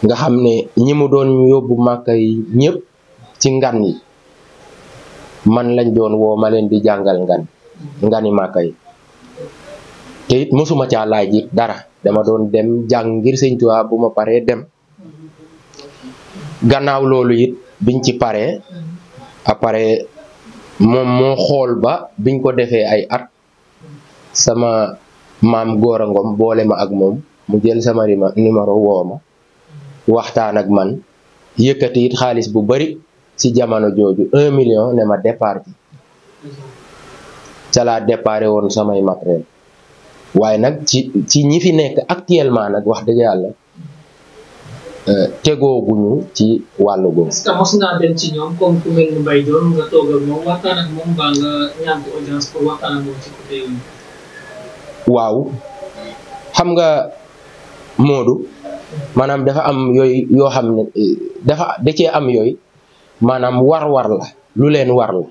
nga xam ne ñi mu doon yóbbu màkka yi ñëpp ci ngan yi man lañ doon woo ma leen di jàngal ngani màkka yi te it mosuma caa laaj it dara dama doon dem jàng ngir Sëñ Tuubaa bu ma paree dem gannaaw loolu it biñ ci paree après moom moo xool ba biñ ko defee ay at sama maam Góora Ngom boole ma ak moom mu jël sama numéro woo ma waxtaan ak man yëkkati it xaalis bu bari ci jamono jooju 1 million ne ma départ ci ca laa déparé woon samay matériel waaye nag ci ñi fi nekk actuellement nag wax dëgg yàlla tegooguñu ci wàllu googu. est-ce que mos naa dem ci ñoom comme ku mel ni Mbaye doon nga toog ak moom waxtaan ak moom mbaa nga ñaan ko audience pour waxtaan ak moom ci côté yooyu. waaw xam nga Modou maanaam dafa am yooyu yoo xam ne da cee am yooyu maanaam war-war la lu leen war la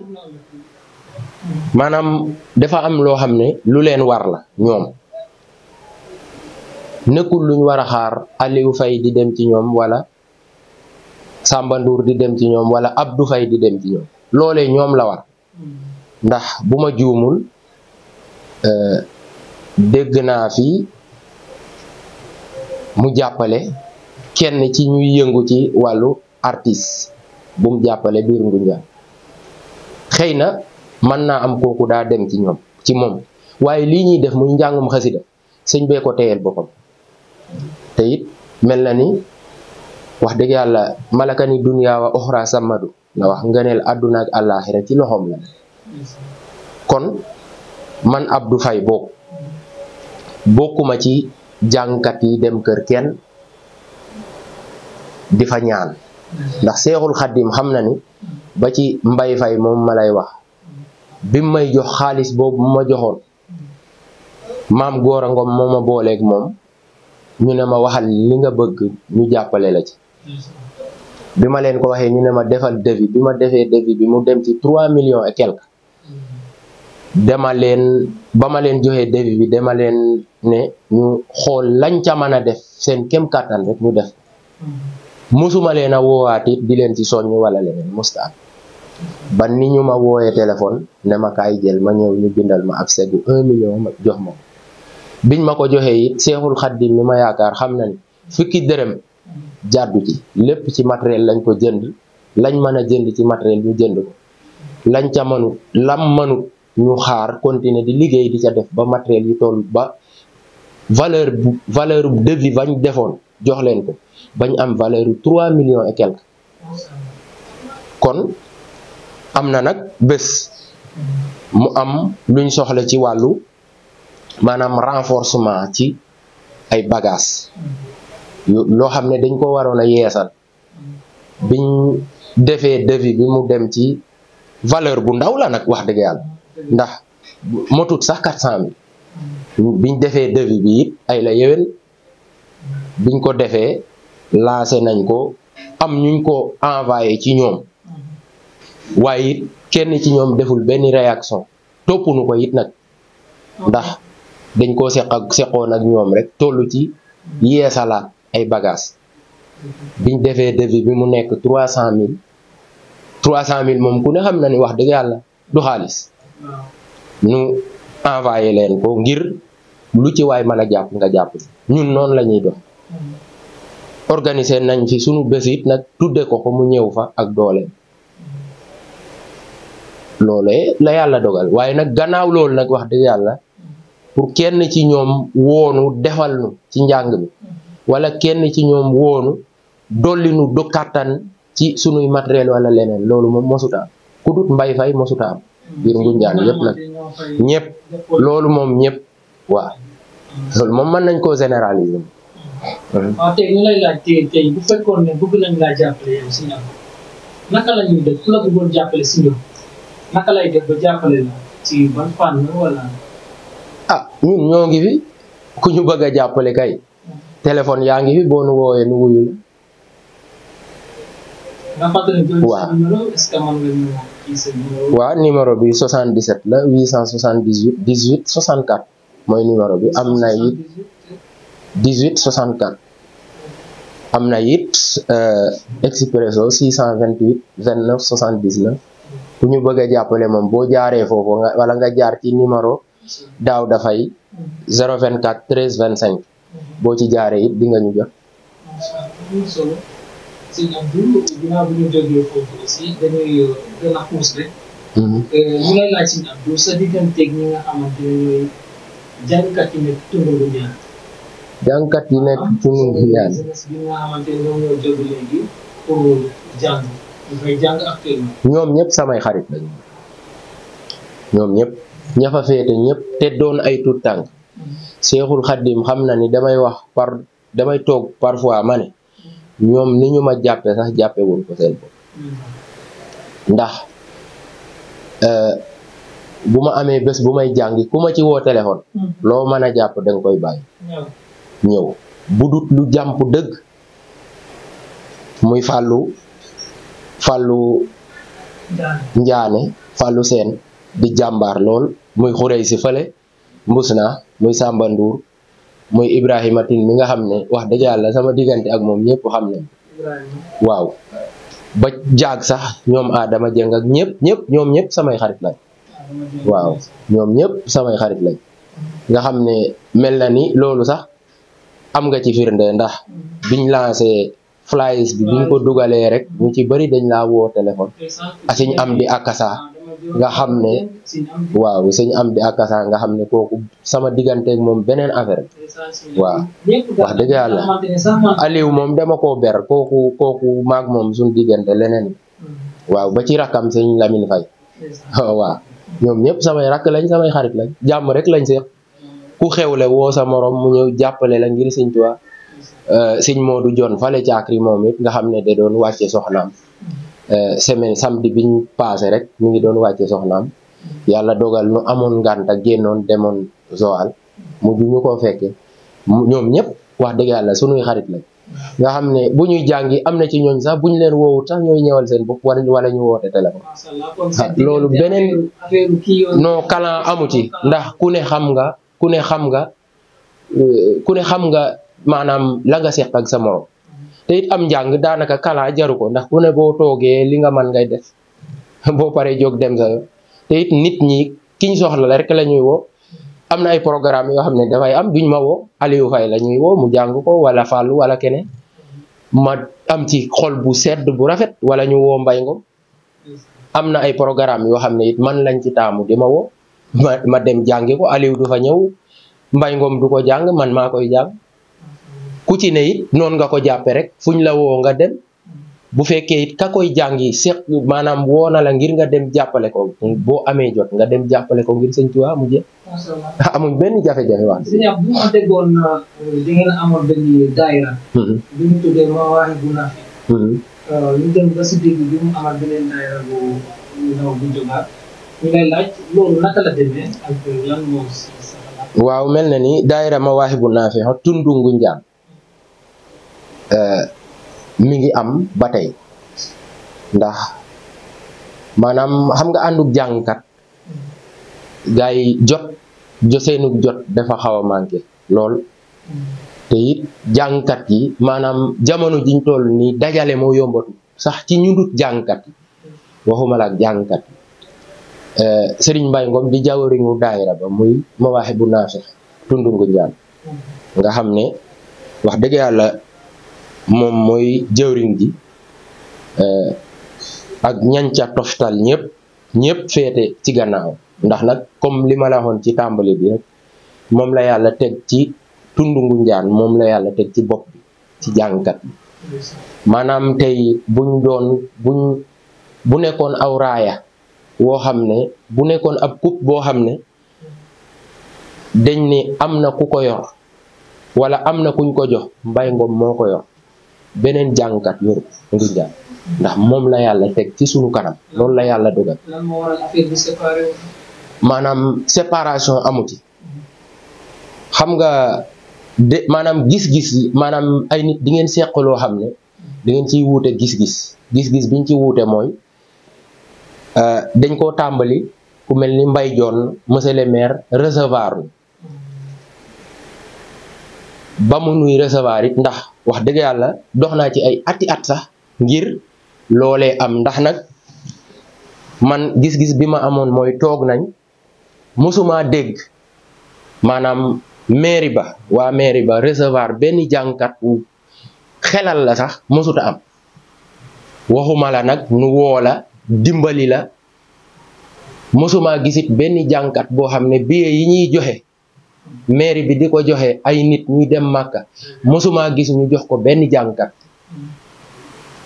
maanaam dafa am loo xam ne lu leen war la ñoom nekkul luñ war a xaar Aliou Faye di dem ci ñoom wala Samba Ndour di dem ci ñoom wala Abdou Faye di dem ci ñoom loolee ñoom la war ndax bu ma juumul dégg naa fi mu jàppale kenn ci ñuy yëngu ci wàllu artiste bu mu jàppale biir Ngoundiane xëy na mën naa am kooku daa dem ci ñoom ci moom waaye lii ñuy def muy njàngum xasida sëñ bee ko téyel boppam te it mel na ni wax dëgg yàlla malaka ni dunya wa oxra samadu la wax ngëneel àdduna ak àllaaxira ci loxoom la kon man Abdou Faye bokkuma ci jàngkat yi dem kër kenn di fa ñaan ndax Seexul Xaddim xam na ni ba ci Mbay Fay moom ma lay wax bi may jox xaalis boobu ma joxoon maam Góora Ngom moo ma booleeg moom ñu ne ma waxal li nga bëgg ñu jàppale la ci bi ma leen ko waxee ñu ne ma defal devis bi ma defee devis bi mu dem ci 3 millions et quelque ba ma leen joxee devis bi dama leen ne ñu xool lañ ca mën a def seen kem kàttan rek ñu def musuma leen a woowaat it di leen ci soññ wala leneen musta ba ni ñu ma wooyee téléphone ne ma kaay jël ma ñëw ñu bindal ma ab segu 1 million ma jox ma biñ ma ko joxee it Seexul Xaddim mi ma yaakaar xam na ni fukki dërëm jàddu ci lépp ci matériel lañ ko jënd lañ mën a jënd ci matériel ñu jënd ko lañ ca mënut lam mënut ñu xaar continuer di liggéey di ca def ba matériel yi toll ba valeur devis bañ defoon jox leen ko bañ am valeur 3 millions et quelque kon am na nag bés mu am luñ soxla ci wàllu maanaam renforcement ci ay bagages loo xam ne dañ ko waroon a yeesal biñ defee devis bi mu dem ci valeur bu ndaw la nag wax dëgg yàlla ndax motut sax 400 000 biñ defee devis bi it ay la yéwén biñ ko defee lancé nañ ko am ñuñ ko envoyé ci ñoom waaye it kenn ci ñoom deful benn réaction toppunu ko it nag ndax dañ koo seqoon ak ñoom rek tollu ci yeesalaat ay bagages biñ defee devis bi mu nekk 300 000 moom ku ne xam na ni wax dëgg yàlla du xaalis ñu envoyé leen ko ngir lu ci waay mën a jàpp nga jàpp ñun noonu la ñuy dox organiser nañ fi sunu bés it nag tudde ko mu ñëw fa ak doole loolee la yàlla dogal waaye nag gannaaw loolu nag wax dëgg yàlla pour kenn ci ñoom woonu defal nu ci njàng mi wala kenn ci ñoom woonu dolli nu du kàttan ci sunuy matériel wala leneen loolu moom mosuta am ku dut Mbay Fay mosuta am biir Ngunjaan yëpp nag ñëpp loolu moom ñëpp waaw loolu moom mën nañ koo généraliser. waaw tey ñu lay laaj tey bu fekkoon ne bëgg nañ laa jàppale yow si ñam naka la ñuy def ku la bëggoon jàppale si ñoom naka lay def ba jàppale la ci ban fànn wala. ñun ñoo ngi fi ku ñu bëgg a jàppale kay téléphone yaa ngi fi boo nu woowee nu wuyu la. waaw numéro bi 77 la 878 18 64 mooy numéro bi am na it 18 64 am na it Expresso 628 29 79 ku ñu bëgg a jàppale moom boo jaaree foofu wala nga jaar ci numéro daaw dafay 024 13 25 boo ci jaaree it di nga ñu jot. Sëñ Abdou ginnaaw bi ñu jógee foofu aussi dañuy gën a xuus rek. ñu lay laaj Sëñ Abdou sa digganteeg ñi nga xamante ne ñooy jàngkat yi nekk tundu Ngunjaan. jàngkat yi nekk tundu Ngunjaan. bi nga xamante ne ñoom ñoo jóg léegi pour jàng ñu fay jàng actuellement. ñoom ñëpp samay xarit lañu ñoom ñëpp ña fa féete ñëpp te doon ay tuut tànk. Seexul Xaddim xam na ni damay toog parfois ma ne. ñoom ni ñu ma jàppe sax jàppe wuñ ko seen bopp ndax bu ma amee bés bu may jàngi ku ma ci woo téléphone loo mën a jàpp danga koy bàyyi ñëw bu dut lu jàmp dëgg muy fàllu njaane fàllu seen di jàmbaar lool muy xurey si fële mbus naa muy Samba Ndour muy Ibrahima Tine mi nga xam ne wax dëgg yàlla sama diggante ak moom ñëpp xam nañ waaw ba jaag sax ñoom Adama Jeng ak ñoom ñëpp samay xarit lañ waaw ñoom ñëpp samay xarit lañ nga xam ne mel na ni loolu sax am nga ci firnde ndax biñ lancé flyers bi biñ ko dugalee rek ñu ci bari dañ laa woo téléphone asiñ am di akasa nga xam ne waaw sëñ am di akasa nga xam ne kooku sama digganteeg moom beneen affaire waaw wax dëgg yàlla Aliou moom dama koo ber kooku maag moom suñ diggante leneen waaw ba ci rakkam sëñ Lamine Faye waaw ñoom ñëpp samay rakk lañ samay xarit lañ jàmm rek lañ seex ku xewle woo sa morom mu ñëw jàppale la ngir sëñ Tuubaa sëñ Modou Jon fale caakri moom it nga xam ne da doon wàcce soxnaam semaine samedi biñ passé rek mi ngi doon wàcce soxnaam yàlla dogal nu amoon ngànta génnoon demoon Joal mujj ñu ko fekke ñoom ñëpp wax dëgg yàlla sunuy xarit lañ nga xam ne bu ñuy jàngi am na ci ñooñ sax bu ñu leen woowut sax ñooy ñëwal seen bopp wala ñu woote téléphone loolu beneen non kalan amu ci ndax ku ne xam nga maanaam la nga seq ak sa morom te it am njàng daanaka kala jaru ko ndax ku ne boo toogee li nga mën ngay def boo paree jóg dem sa te it nit ñi kiñ soxla la rek la ñuy woo am na ay programme yoo xam ne dafay am duñ ma woo Aliou Faye la ñuy woo mu jàng ko wala Fallou wala keneen ma am ci xol bu sedd bu rafet wala ñu woo Mbay Ngom am na ay programme yoo xam ne it man lañ ci taamu di ma woo ma dem jàngi ko Aliou du fa ñëw Mbay Ngom du ko jàng man maa koy jàng ku ci ne it noonu nga ko jàppe rek fuñ la woo nga dem bu fekkee it ka koy jàngi seq maanaam woo na la ngir nga dem jàppale ko boo amee jot nga dem jàppale ko ngir sëñ Tuubaa mu jeex. macha allah amuñ benn jafe-jafe wax. sëñ Abdou ma déggoon di ngeen amoon benn daayira. bi ñu tuddee Mawaahibu Naafi. ñu dem ba si dégg bi mu amal beneen daayira bu ndaw bu jógaat ñu lay laaj loolu naka la demee ak lan moo si sa xalaat. waaw mel na ni daayira Mawaahibu Naafi tundu Ngunjaan mi ngi am ba tey ndax maanaam xam nga àndub jàngkat gaa yi seenug jot dafa xaw a manqué lool te it jàngkat yi maanaam jamono jiñ toll nii dajale moo yombatu sax ci ñu dut jàngkat yi waxuma la ak jàngkat yi Sëriñ Mbay Ngom di jawriñu daayira ba muy Mawaahibu Naafi tundu Ngunjaan nga xam ne wax dëgg yàlla moom mooy jëwriñ ji ak ñanca toftal ñëpp féete ci gannaaw ndax nag comme li ma la waxoon ci tàmbali bi rek moom la yàlla teg ci tundu Ngunjaan moom la yàlla teg ci bopp bi ci jàngkat bi maanaam tey bu nekkoon aw raaya woo xam ne bu nekkoon ab coupe boo xam ne dañ ne am na ku ko yor wala am na kuñ ko jox Mbay Ngom moo ko yor beneen jàngkat yor Ngunjaan ndax moom la yàlla teg ci sunu kanam loolu la yàlla dogal. lan moo waral affaire bi séparé wu. maanaam séparation amu ci xam nga maanaam gis-gis yi maanaam ay nit di ngeen seq loo xam ne di ngeen ciy wuute gis-gis biñ ci wuute mooy dañ koo tàmbali ku mel ni Mbay Joon monsieur le maire recevoir ba mu nuy recevoir it ndax wax dëgg yàlla dox naa ci ay ati at sax ngir loolee am ndax nag man gis-gis bi ma amoon mooy toog nañ mosuma dégg maanaam waa mairie ba recevoir benn jàngkat wu xelal la sax mosuta am waxuma la nag nu woo la dimbali la mosuma gisit benn jàngkat boo xam ne billet yi ñuy joxe mairie bi di ko joxe ay nit ñuy dem Màkka mosuma gis ñu jox ko benn jàngkat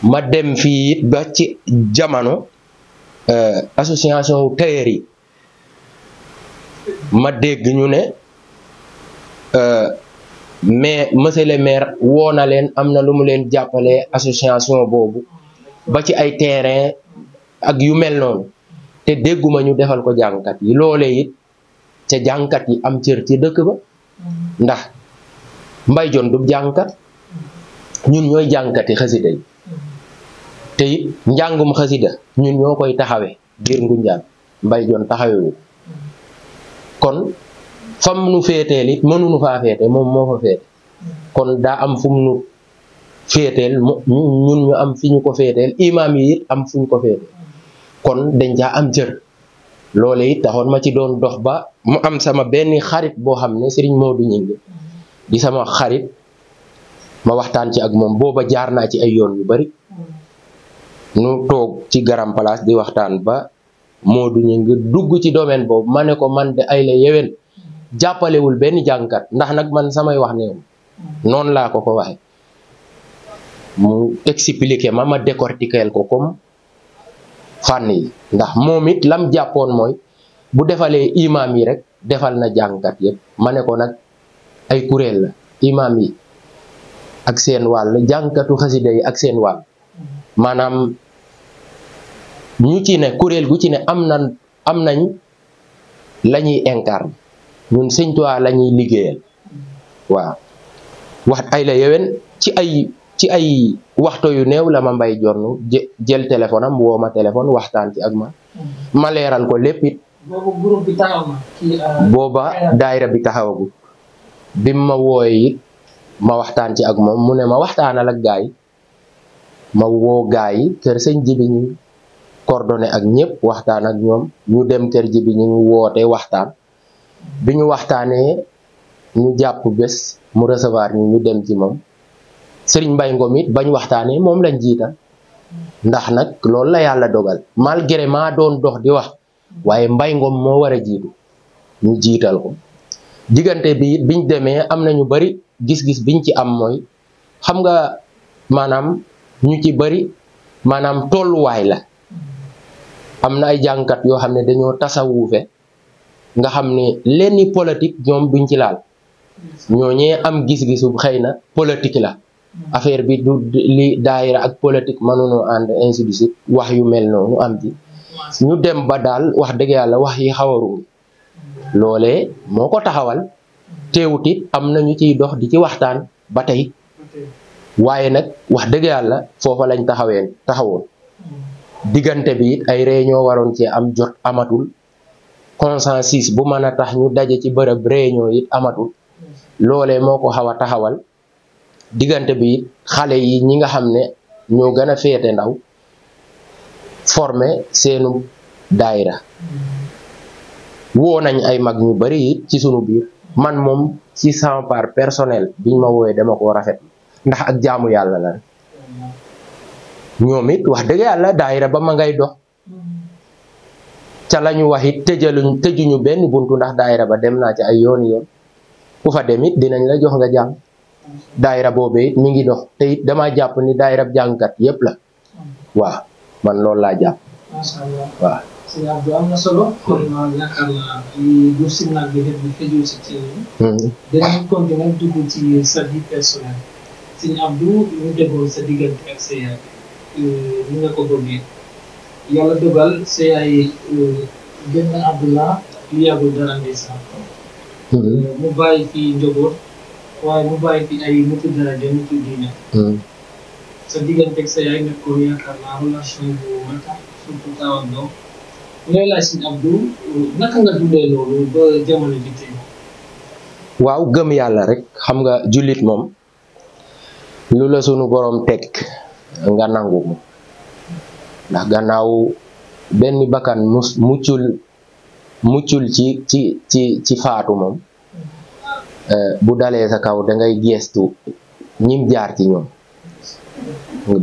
ma dem fii it ba ci jamono association tailleur yi ma dégg ñu ne mais monsieur le maire woo na leen am na lu mu leen jàppale association boobu ba ci ay terrain ak yu mel noonu te dégguma ñu defal ko jàngkat yi loolee it ca jàngkat yi am cër ci dëkk ba ndax Mbay Joon du jàngkat ñun ñooy jàngkati xasida yi te it njàngum xasida ñun ñoo koy taxawee biir Ngunjaan Mbay Joon taxawewu kon fam nu féeteel it mënuñu faa féete moom moo fa féete kon daa am fu mu nu féeteel ñun ñu am fi ñu ko féeteel imaam yi it am fu ñu ko féeteel kon dañ caa am cër loole it taxoon ma ci doon dox ba mu am sama benn xarit boo xam ne Sëriñ Moodu Ñing di sama xarit ma waxtaan ci ak moom booba jaar naa ci ay yoon yu bari nu toog ci garam place di waxtaan ba Moodu Ñing dugg ci domaine boobu ma ne ko man de ay la yewen jàppalewul benn jàngkat ndax nag man samay wax ne noonu laa ko waxe mu expliquer ma décortiquer ko comme fànn yi ndax moom it lam jàppoon mooy bu defalee imaam yi rek defal na jàngkat yëpp ma ne ko nag ay kuréel la imaam yi ak seen wàll jàngkatu xasida yi ak seen wàll maanaam ñu ci ne kuréel gu ci ne am nañ la ñuy incarne ñun Sëñ Tuubaa la ñuy liggéeyal waaw wax ay la yewen ci ay waxtu yu néew la ma Mbay Joon jël téléphone am woo ma téléphone waxtaan ci ak ma leeral ko lépp it boobu groupe bi taxaw na booba daayira bi taxawagut bi ma wooye it ma waxtaan ci ak moom mu ne ma waxtaanal ak gaay ma woo gaay yi kër sëñ Jibi ñu coordonné ak ñëpp waxtaan ak ñoom ñu dem kër Jibi ñu woote waxtaan bi ñu waxtaanee ñu jàpp bés mu recevoir ñu dem ci moom Sëriñ Mbay Ngom it bañ waxtaanee moom lañ jiital ndax nag loolu la yàlla dogal malgré maa doon dox di wax waaye Mbay Ngom moo war a jiitu ñu jiital ko diggante bi it biñ demee am na ñu bari gis-gis biñ ci am mooy xam nga maanaam ñu ci bari maanaam tolluwaay la. am na ay jàngkat yoo xam ne dañoo tasawuufe nga xam ne lenni politique ñoom duñ ci laal ñooñee am gis-gisu xëy na politique la affaire bi du li daayira ak politique mënuñoo ànd ainsi de suite wax yu mel noonu am ci ñu dem ba daal wax dëgg yàlla wax yi xawaru loolee moo ko taxawal teewut it am na ñu ciy dox di ci waxtaan ba tey waaye nag wax dëgg yàlla foofa lañ taxawoon diggante bi it ay réunion waroon ci am jot amatul consensus bu mën a tax ñu daje ci bërëb réunion it amatul loolee moo ko xaw a taxawal diggante bi it xale yi ñi nga xam ne ñoo gën a féete ndaw formé seenu daayira woo nañ ay mag ñu bari it ci sunu biir man moom ci sama part personnel biñ ma woowee dama ko rafet ndax ak jaamu yàlla la ñoom it wax dëgg yàlla daayira ba ma ngay dox ca lañu wax it tëjuñu benn buntu ndax daayira ba dem naa ci ay yoon ku fa dem it dinañ la jox nga jàng daayira boobee it mi ngi dox te it dama jàpp ni daayira jàngkat yépp la waaw man loolu laa jàpp. Masha Allah. waaw. Sëñ Abdou am na solo kon yaakaar naa li du si nag bi def bi tëjoo si ci dañuy continuer dugg ci sa vie personnelle Sëñ Abdou ñu déggoon sa diggante ak sa yaay ni nga ko bëggee yàlla dogal sa yaay génn àdduna lu yàggul dara ndeysaan mu bàyyi fi njaboot waaye mu bàyyi fi ay nitu daraja nitu diine sa diggante ak sa yaay nekkoon yaakaar naa relation bu mata surtout taw ak doom ngay laaj Sëñ Abdou naka nga dundee loolu ba jamono ji tey waaw gëm yàlla rek xam nga jullit moom lu la sunu borom teg nga nangu ko ndax gannaaw benn bakkan muccul ci faatu moom bu dalee sa kaw da ngay geestu ñim jaar ci ñoom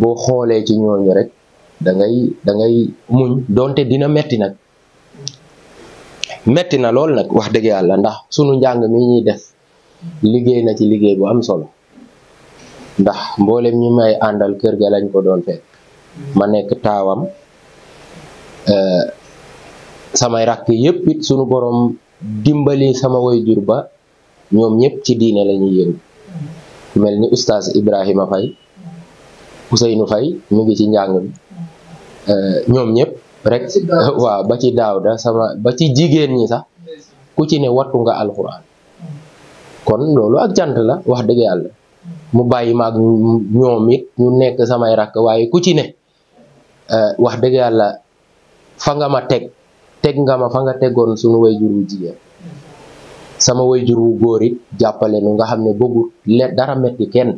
boo xoolee ci ñooñu rek da ngay muñ donte dina metti nag metti na lool nag wax dëgg yàlla ndax sunu njàng mi ñuy def liggéey na ci liggéey bu am solo ndax mboolem ñi may àndal kër ga lañ ko doon fekk ma nekk taawam samay rakk yépp it sunu borom dimbali sama waajur ba ñoom ñëpp ci diine la ñuy yëngu ku mel ni oustaz Ibrahima Faye Ousseynou Faye mu ngi ci njàng mi ñoom ñëpp rek waaw ba ci Daawda ba ci jigéen ñi sax ku ci ne wattu nga alxuraan kon loolu ak jant la wax dëgg yàlla mu bàyyi maag ñoom it ñu nekk samay rakk waaye ku ci ne wax dëgg yàlla fa nga ma teg nga ma fa nga tegoon suñu wayjur wu jigéen sama wayjur wu góor it jàppale nu nga xam ne bëggut dara metti kenn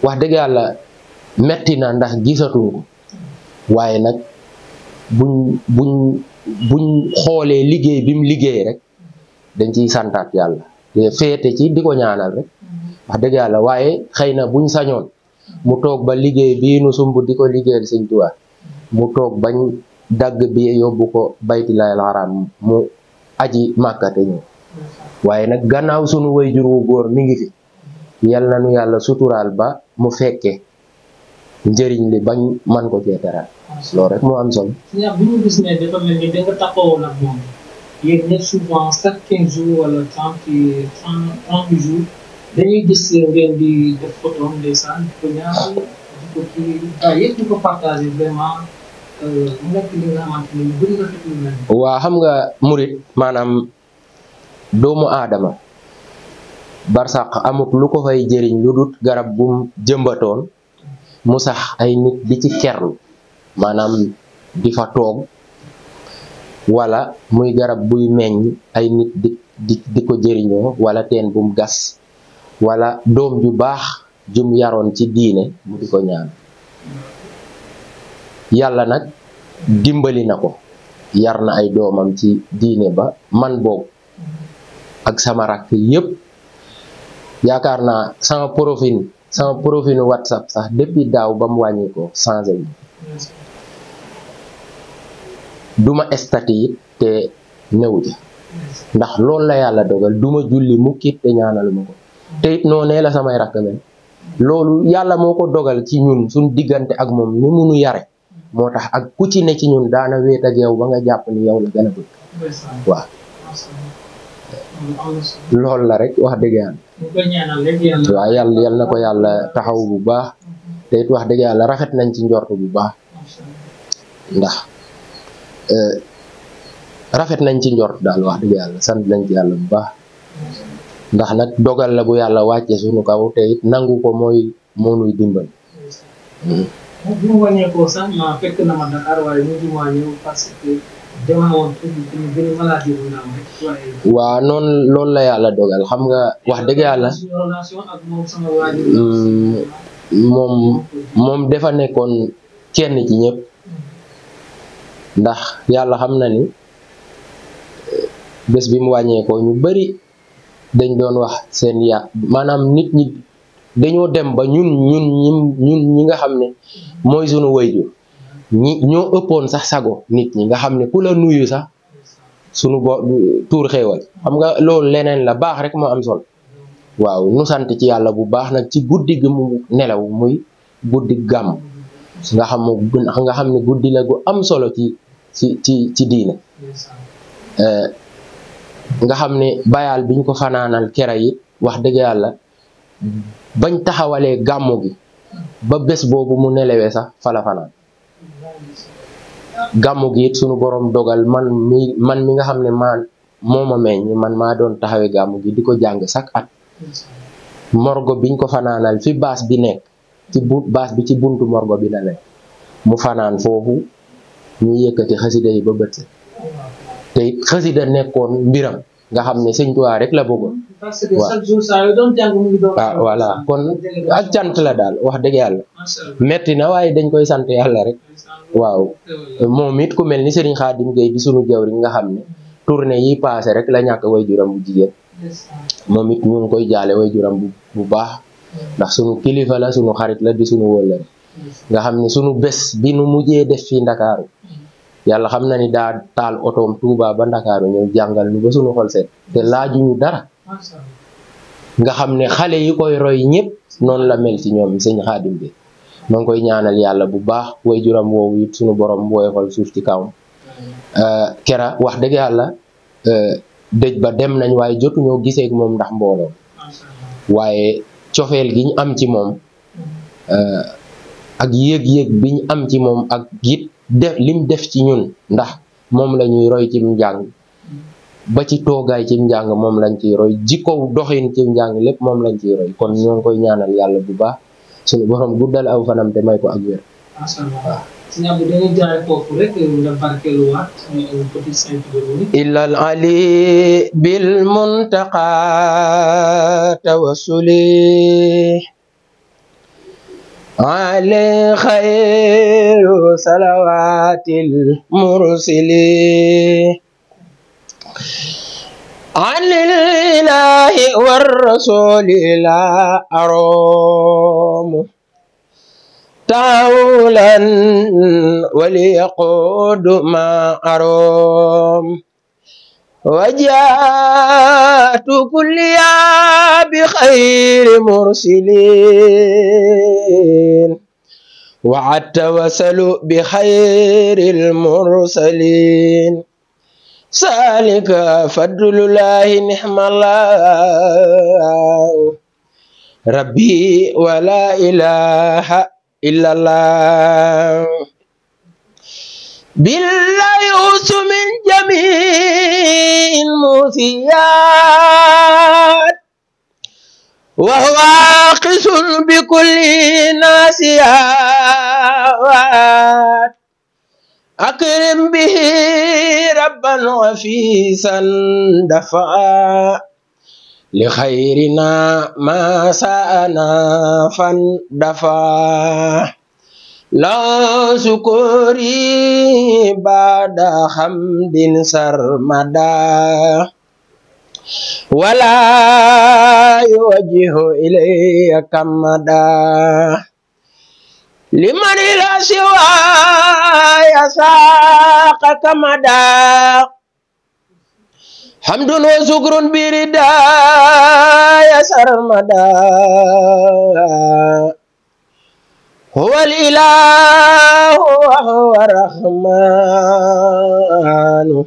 wax dëgg yàlla metti na ndax gisatuñ ko waaye nag buñ xoolee liggéey bi mu liggéey rek dañ ciy santaat yàlla te féete ci di ko ñaanal rek wax dëgg yàlla waaye xëy na buñ sañoon mu toog ba liggéey bii nu sumb di ko liggéeyal Sëñ Tuubaa mu toog bañ dagg bi yóbbu ko baytilaahil haraam mu aji màkkate ñëw waaye nag gannaaw sunu wayjur wu góor mi ngi fi yal na nu yàlla suturaal ba mu fekke njëriñ li bañ man ko cee teral loolu rek moo am solo. bu ñu gis ne dafa mel ni da nga taxawoon ak moom yéen ñëpp souvent chaque 15 jours wala 30 jours dañuy gis ngeen di def photo ndeysaan di ko ñaanal di ko kii yëpp di ko partager vraiment mu nekk li nga xamante ni lu bëri nga tëdd lu mel. waa xam nga murit maanaam doomu aadama barsàq amut lu ko fay jëriñ lu dut garab bum jëmbatoon mu sax ay nit di ci kerlu maanaam di fa toog wala muy garab buy meññ ay nit di ko jëriñoo wala teen bum gas wala doom ju baax jum yaroon ci diine mu di ko ñaan yàlla nag dimbali na ko yar na ay doomam ci diine ba man boog ak sama rakk yépp yaakaar naa sama profil WhatsApp sax depuis daaw ba mu wàññi ko changé yi duma estati it te newu ja ndax loolu la yàlla dogal duma julli mukkit te ñaanaluma ko te it noonee la samay rakk mel loolu yàlla moo ko dogal ci ñun suñ diggante ak moom ni munu yare moo tax ak ku ci ne ci ñun daana wéet ak yow ba nga jàpp ni yow la gën a bëgg waaw loolu la rek wax dëgg yàlla waaw yàlla na ko yàlla taxaw bu baax te it wax dëgg yàlla rafet nañ ci njort bu baax ndax rafet nañ ci njort daal wax dëgg yàlla sant nañ ci yàlla bu baax ndax nag dogal la bu yàlla wàcce suñu kaw te it nangu ko mooy moo nuy dimbal. bi mu wàññeekoo sax ma fekk na ma Dakar waaye mu ngi wàññeeku parce que dama woon gën a maladie bu ndaw rek waaye. waaw noonu loolu la yàlla dogal xam nga wax dëgg yàlla. moom dafa nekkoon kenn ci ñëpp ndax yàlla xam na ni bés bi mu wàññeekoo ñu bari dañ doon wax seen maanaam nit ñi dañoo dem ba ñun ñi nga xam ne mooy sunu wayjur ñoo ëppoon sax sago nit ñi nga xam ne ku la nuyu sax sunu tuur xéewal xam nga loolu leneen la baax rek moo am solo waaw nu sant ci yàlla bu baax nag ci guddi gi mu nelaw muy guddi gàmm nga xam ne guddi la gu am solo ci diine nga xam ne bayaal biñ ko fanaanal kera yi wax dëgg yàlla bañ taxawalee gàmmu gi ba bés boobu mu nelawee sax fala fanaan gàmmu gi it sunu borom dogal man mi nga xam ne mooma meññ man maa doon taxawee gàmmu gi di ko jàng chaque at morgo biñ ko fanaanal fi baas bi nekk baas bi ci buntu morgo bi la nekk mu fanaan foofu ñu yëkkati xasida yi ba bët te it xasida nekkoon mbiram nga xam ne Sëñ Tuubaa rek la bëggoon waaw voilà kon ak cant la daal wax dëgg yàlla metti na waaye dañ koy sant yàlla rek waaw moom it ku mel ni Serigne Khadim Gueye di sunu jawriñ nga xam ne tournée yi passé rek la ñàkk waajuram bu jigéen moom it ñu ngi koy jaale waajuram bu baax ndax sunu kilifa la sunu xarit la di sunu wóllëre nga xam ne sunu bés bi nu mujjee def fii Ndakaaru yàlla xam na ni daa taal otoom Touba ba Ndakaaru ñëw jàngal ñu ba sunu xol seet te laajuñu dara nga xam ne xale yi koy roy ñëpp noonu la mel ci ñoom Sëñ Xaadim bi ma ngi koy ñaanal yàlla bu baax waajuram woowu it sunu borom woyofal suuf ci kawam kera wax dëgg yàlla dëj ba dem nañ waaye jotuñoo gisee ak moom ndax mbooloo waaye cofeel gi ñu am ci moom ak yéeg-yéeg bi ñu am ci moom ak it lim def ci ñun ndax moom la ñuy roy ci njàng ba ci toogaay ci njàng moom lañ ciy roy jikko doxin ci njàng lépp moom lañ ciy roy kon ñoo ngi koy ñaanal yàlla bu baax suñu borom guddal aw fanam te may ko ak wér. illal ali bil muntaqa tawassuli على خير صلوات المرسلين عن الإله والرسول لا أروم تعولا وليقود ما أروم وجاءت كليا بخير مرسلين وعتوسل بخير المرسلين سالك فضل الله نعم الله ربي ولا إله إلا الله بالله يؤس من جميع الموسيات وهو عاقس بكل ناسيات أكرم به ربا وفيسا دفعا لخيرنا ما ساءنا فاندفعا لا شكري بعد حمد سرمدا ولا يوجه إلي كمدا لمن لا سوى يساق كمدا hamdun wa sukrun biridaya sarmada huwal ilahu wa huwa rahmanu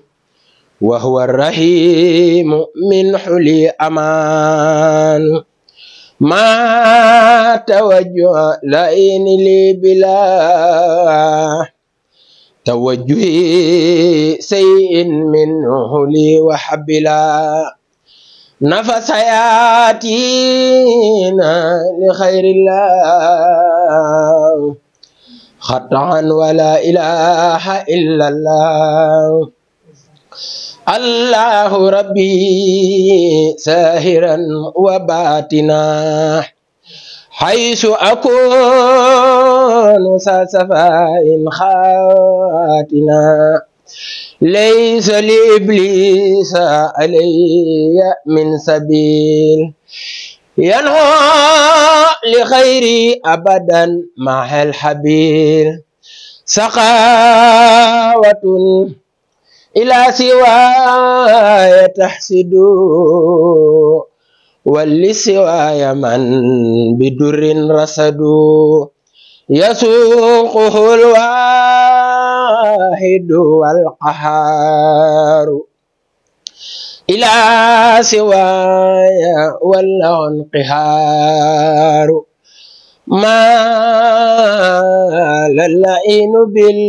wa huwa rahimu min huli amanu ma tawajjuha laini li bila tawajjuhi say'in minhu li wa habila nafas hayatina li khairillah khata'an wa la ilaha illallah Allahu Rabbi sahiran wa batina haisu akunu sa safain khatina laysa li iblisa alayya min sabil yanhu li khairi abadan mahal habil saqawatun ila siwaya tahsidu wali siwaya man bidurin rasadu yasuquhul wahidu wal qaharu ila siwaya wal qiharu ma lalainu bil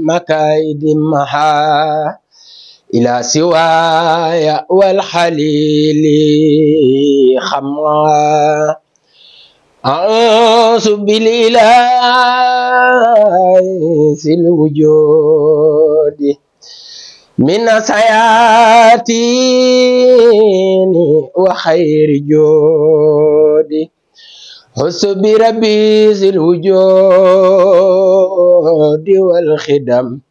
makaidi maha ila siwaya wal halili khamra a'udzu billahi sil wujudi min sayatini wa khairi jodi Husbi Rabbi zil wujudi wal khidam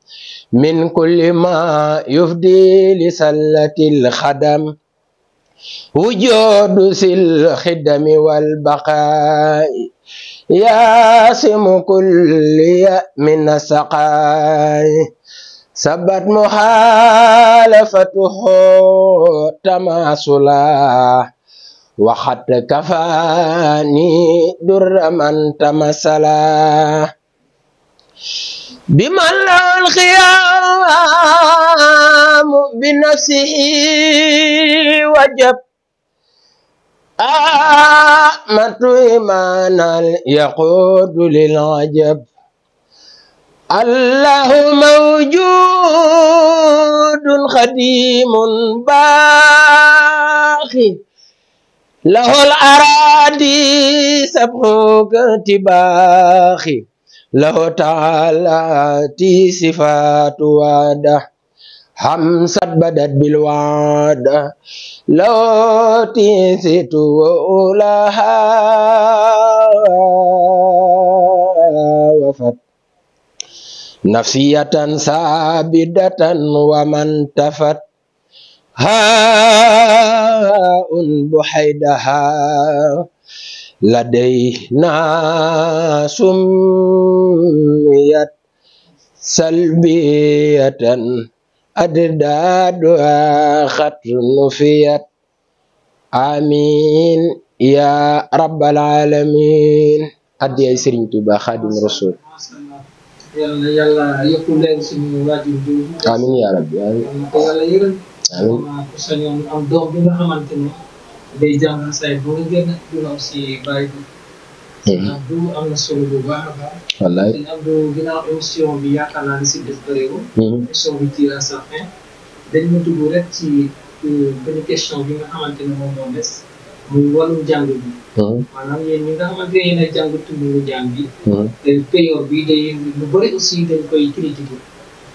min kulli ma yufdi li sallatil khadam wujudu sil khidami wal baqai yasimu kulli min saqai sabat muhalafatuhu tamasulah waxat kafani durraman tamasala biman lawal qiyamu binafsihi wajab amatu imanal yaqudu lil ajab Allahu mawjudun khadimun baqi lahul aradi sabhu ketibakhi lahu ta'ala ti sifatu wadah hamsat badat bil wadah lahu ti situ ulaha wafat nafsiyatan sabidatan wa man tafat haun buhaidaha ladayna sumiyat salbiyatan addaduha khatnufiyat amin ya rabbal alamin adiyay Serigne Touba Khadim Rasul yàlla yokk leen suñu waajur bi amin ya rabbi amin ko yàlla yërëm amin ku sañoon am doom bi nga xamante ne day jàng say bu nga génn dina aussi bàyyi ko Abdou am na solo bu baax a baax wallaay te Abdou ginnaaw émission bi yaakaar naa ni si des bëreewul émission bi tire à sa fin dañ ma dugg rek ci benn question bi nga xamante ne moom moo des muy wàllum jàng bi maanaam yéen ñi nga xamante ne yéen a jàng tundu jàng bi te période bi day lu bëri aussi dañ koy critiquer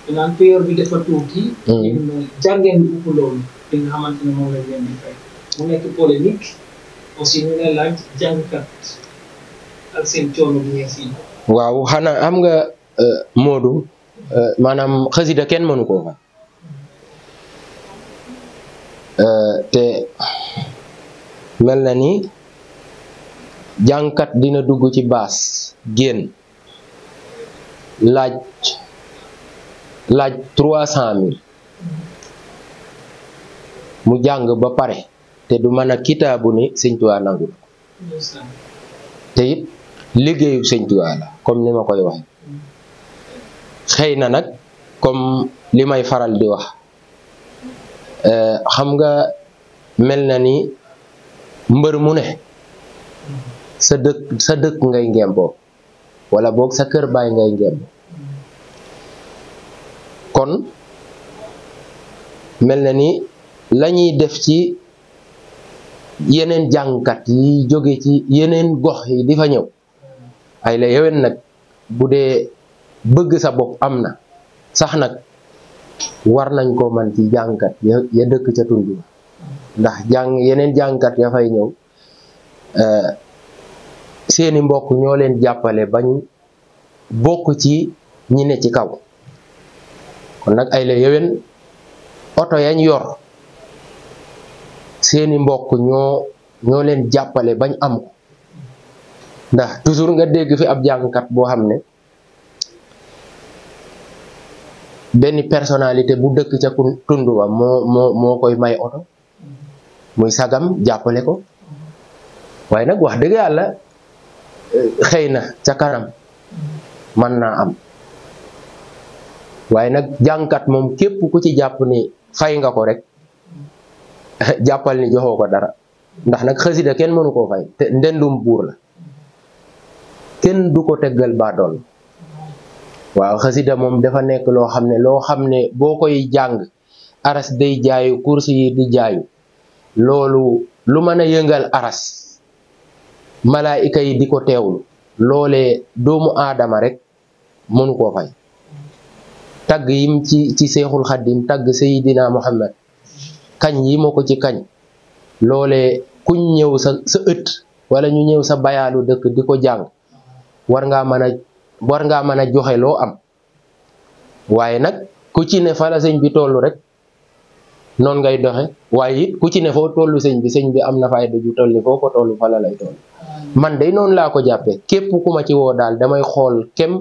maanaam période bi dafa tuuti yéen jàngeen lu ëpp loolu li nga xamante ne moom lañ leen di fay mu nekk polémique aussi ñu ne laaj jàngkat ak seen coono bi ngeen fii waaw xanaa xam nga Modou maanaam xasida kenn mënu koo fay te mel na ni jàngkat dina dugg ci baas génn laaj 300 000 mu jàng ba pare te du mën a kitaabu ni sëñ Tuubaa nangul te it liggéeyu sëñ Tuubaa la comme ni ma koy waxe xëy na nag comme li may faral di wax xam nga mel na ni mbër mu ne sa dëkk ngay ngemboo wala boog sa kër baay ngay ngemboo kon mel na ni lañuy def ci yeneen jàngkat yi jóge ci yeneen gox yi di fa ñëw ay la yewen nag bu dee bëgg sa bopp am na sax nag war nañ ko man ci jàngkat ya dëkk ca tund ndax yeneen jàngkat ya fay ñëw seeni mbokk ñoo leen jàppale bañ bokk ci ñi ne ci kaw kon nag ay la yewen oto yañ yor seeni mbokk ñoo leen jàppale bañ am ko ndax toujours nga dégg fi ab jàngkat boo xam ne benn personnalité bu dëkk ca tund ba moo koy may oto muy sagam jàppale ko waaye nag wax dëgg yàlla xëy na ca kanam mën naa am waaye nag jàngkat moom képp ku ci jàpp ni fay nga ko rek jàppal ni joxoo ko dara ndax nag xasida kenn mënu koo fay te ndendum buur la kenn du ko teggal baadool waaw xasida moom dafa nekk loo xam ne boo koy jàng aras day jaayu course yi di jaayu loolu lu mën a yëngal aras malaayika yi di ko teewlu loolee doomu aadama rek mënu koo fay tagg yim ci seexul xaddim tagg sayidina muhammad kañ yi ma ko ci kañ loolee kuñ ñëw sa ëtt wala ñu ñëw sa bayaalu dëkk di ko jàng war ngaa mën a joxe loo am waaye nag ku ci ne fa la sëñ bi tollu rek noonu ngay doxe waaye it ku ci ne foo tollu sëñ bi am na fayda ju toll ni foo ko tollu fa la lay toll man day noonu laa ko jàppee képp ku ma ci woo daal damay xool kem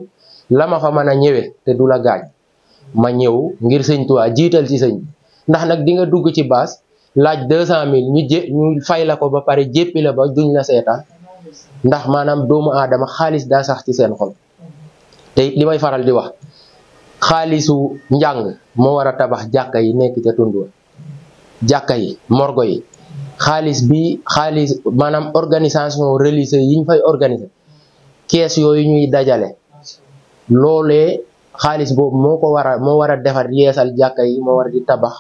la ma fa mën a ñëwee te du la gaañ ma ñëw ngir sëñ Tuubaa jiital ci sëñ bi ndax nag di nga dugg ci baas laaj 200 000 ñu fay la ko ba pare jéppi la ba duñ la seetaan ndax maanaam doomu aadama xaalis daa sax ci seen xol te li may faral di wax xaalisu njàng moo war a tabax jàkka yi nekk ca tund wa jàkka yi morgo yi xaalis maanaam organisation religieuse yi ñu fay organiser kees yooyu ñuy dajale loolee xaalis boobu moo war a defar yeesal jàkka yi moo war di tabax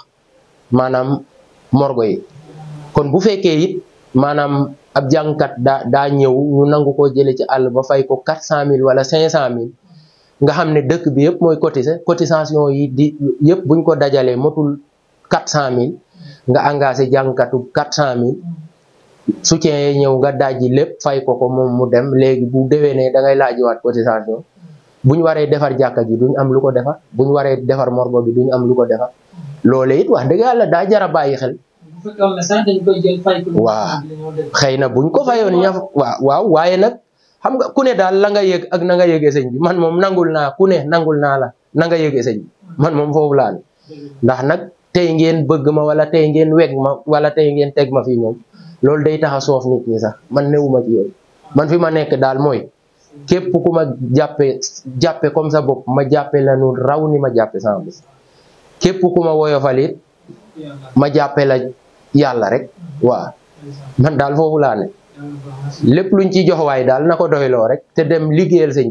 maanaam morgo yi kon bu fekkee it maanaam ab jàngkat daa ñëw ñu nangu koo jële ci àll ba fay ko 400 000 wala 500 000 nga xam ne dëkk bi yëpp mooy cotisation yi di yëpp buñ ko dajalee motul 400 000 nga engagé jàngkatu 400 000 soutien yi ñëw nga dajji lépp fay ko moom mu dem léegi bu déwénee da ngay laajiwaat cotisation bu ñu waree defar jàkka ji duñ am lu ko defar bu ñu waree defar morgo bi duñ am lu ko defar loole it wax dëgg yàlla daa jar a bàyyi xel. waaw xëy na buñ ko fayoon waaw waaye nag xam nga ku ne daal la nga yëg ak na nga yëgee sëñ bi man moom nangul naa ku ne nangul naa la na nga yëgee sëñ bi man moom foofu laa ne ndax nag tey ngeen bëgg ma wala tey ngeen weg ma wala tey ngeen teg ma fii moom loolu day tax a soof nit ñi sax man newuma ci yooyu man fi ma nekk daal mooy képp ku ma jàppe comme sa bopp ma jàppe la nu raw ni ma jàppe sama bopp képp ku ma woyofalit ma jàppe la yàlla rek waaw man daal foofu laa ne lépp luñ ci jox waay daal na ko doyloo rek te dem liggéeyal sëñ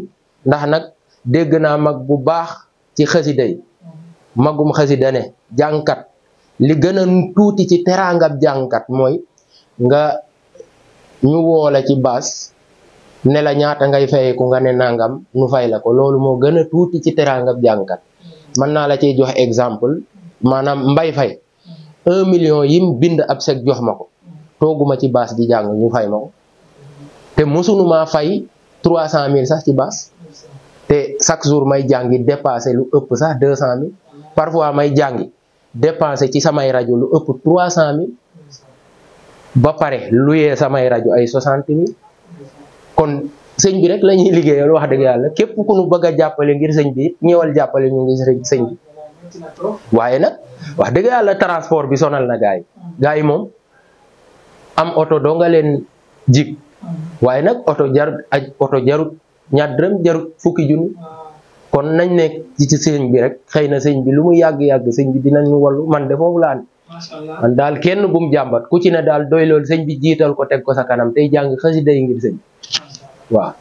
ndax nag dégg naa mag bu baax ci xasida yi magum xasida ne jàngkat li gën a tuuti ci teraangab jàngkat mooy nga ñu woola ci baas ne la ñaata ngay fayeku nga ne nangam nu fay la ko loolu moo gën a tuuti ci teraangab jàngkat mën naa la ciy jox exemple maanaam Mbay Fay 1 million yim bind ab sec jox ma ko tooguma ci baas di jàng ñu fay ma ko te mosunu maa fay 300 000 sax ci baas te chaque jour may jàngi dépassé lu ëpp sax 200 000 parfois may jàngi dépensé ci samay rajo lu ëpp 300 000 ba pare luyee samay rajo ay 60 000 kon sëñ bi rek la ñuy liggéeyal wax dëgg yàlla képp ku nu bëgg a jàppale ngir sëñ bi ñëwal jàppale ñu ngi sëñ bi waaye nag wax dëgg yàlla transport bi sonal na gaay gaa yi moom am oto doo nga leen jig waaye nag oto jarut ñaar dërëm jarut fukki junni kon nañ nekk ci sëñ bi rek xëy na sëñ bi lu mu yàgg-yàgg sëñ bi dinañu wallu man de foofu laa ne man daal kenn bu mu jàmbat ku ci ne daal doy loolu sëñ bi jiital ko teg ko sa kanam tey jàng xasida yi ngir sëñ waaw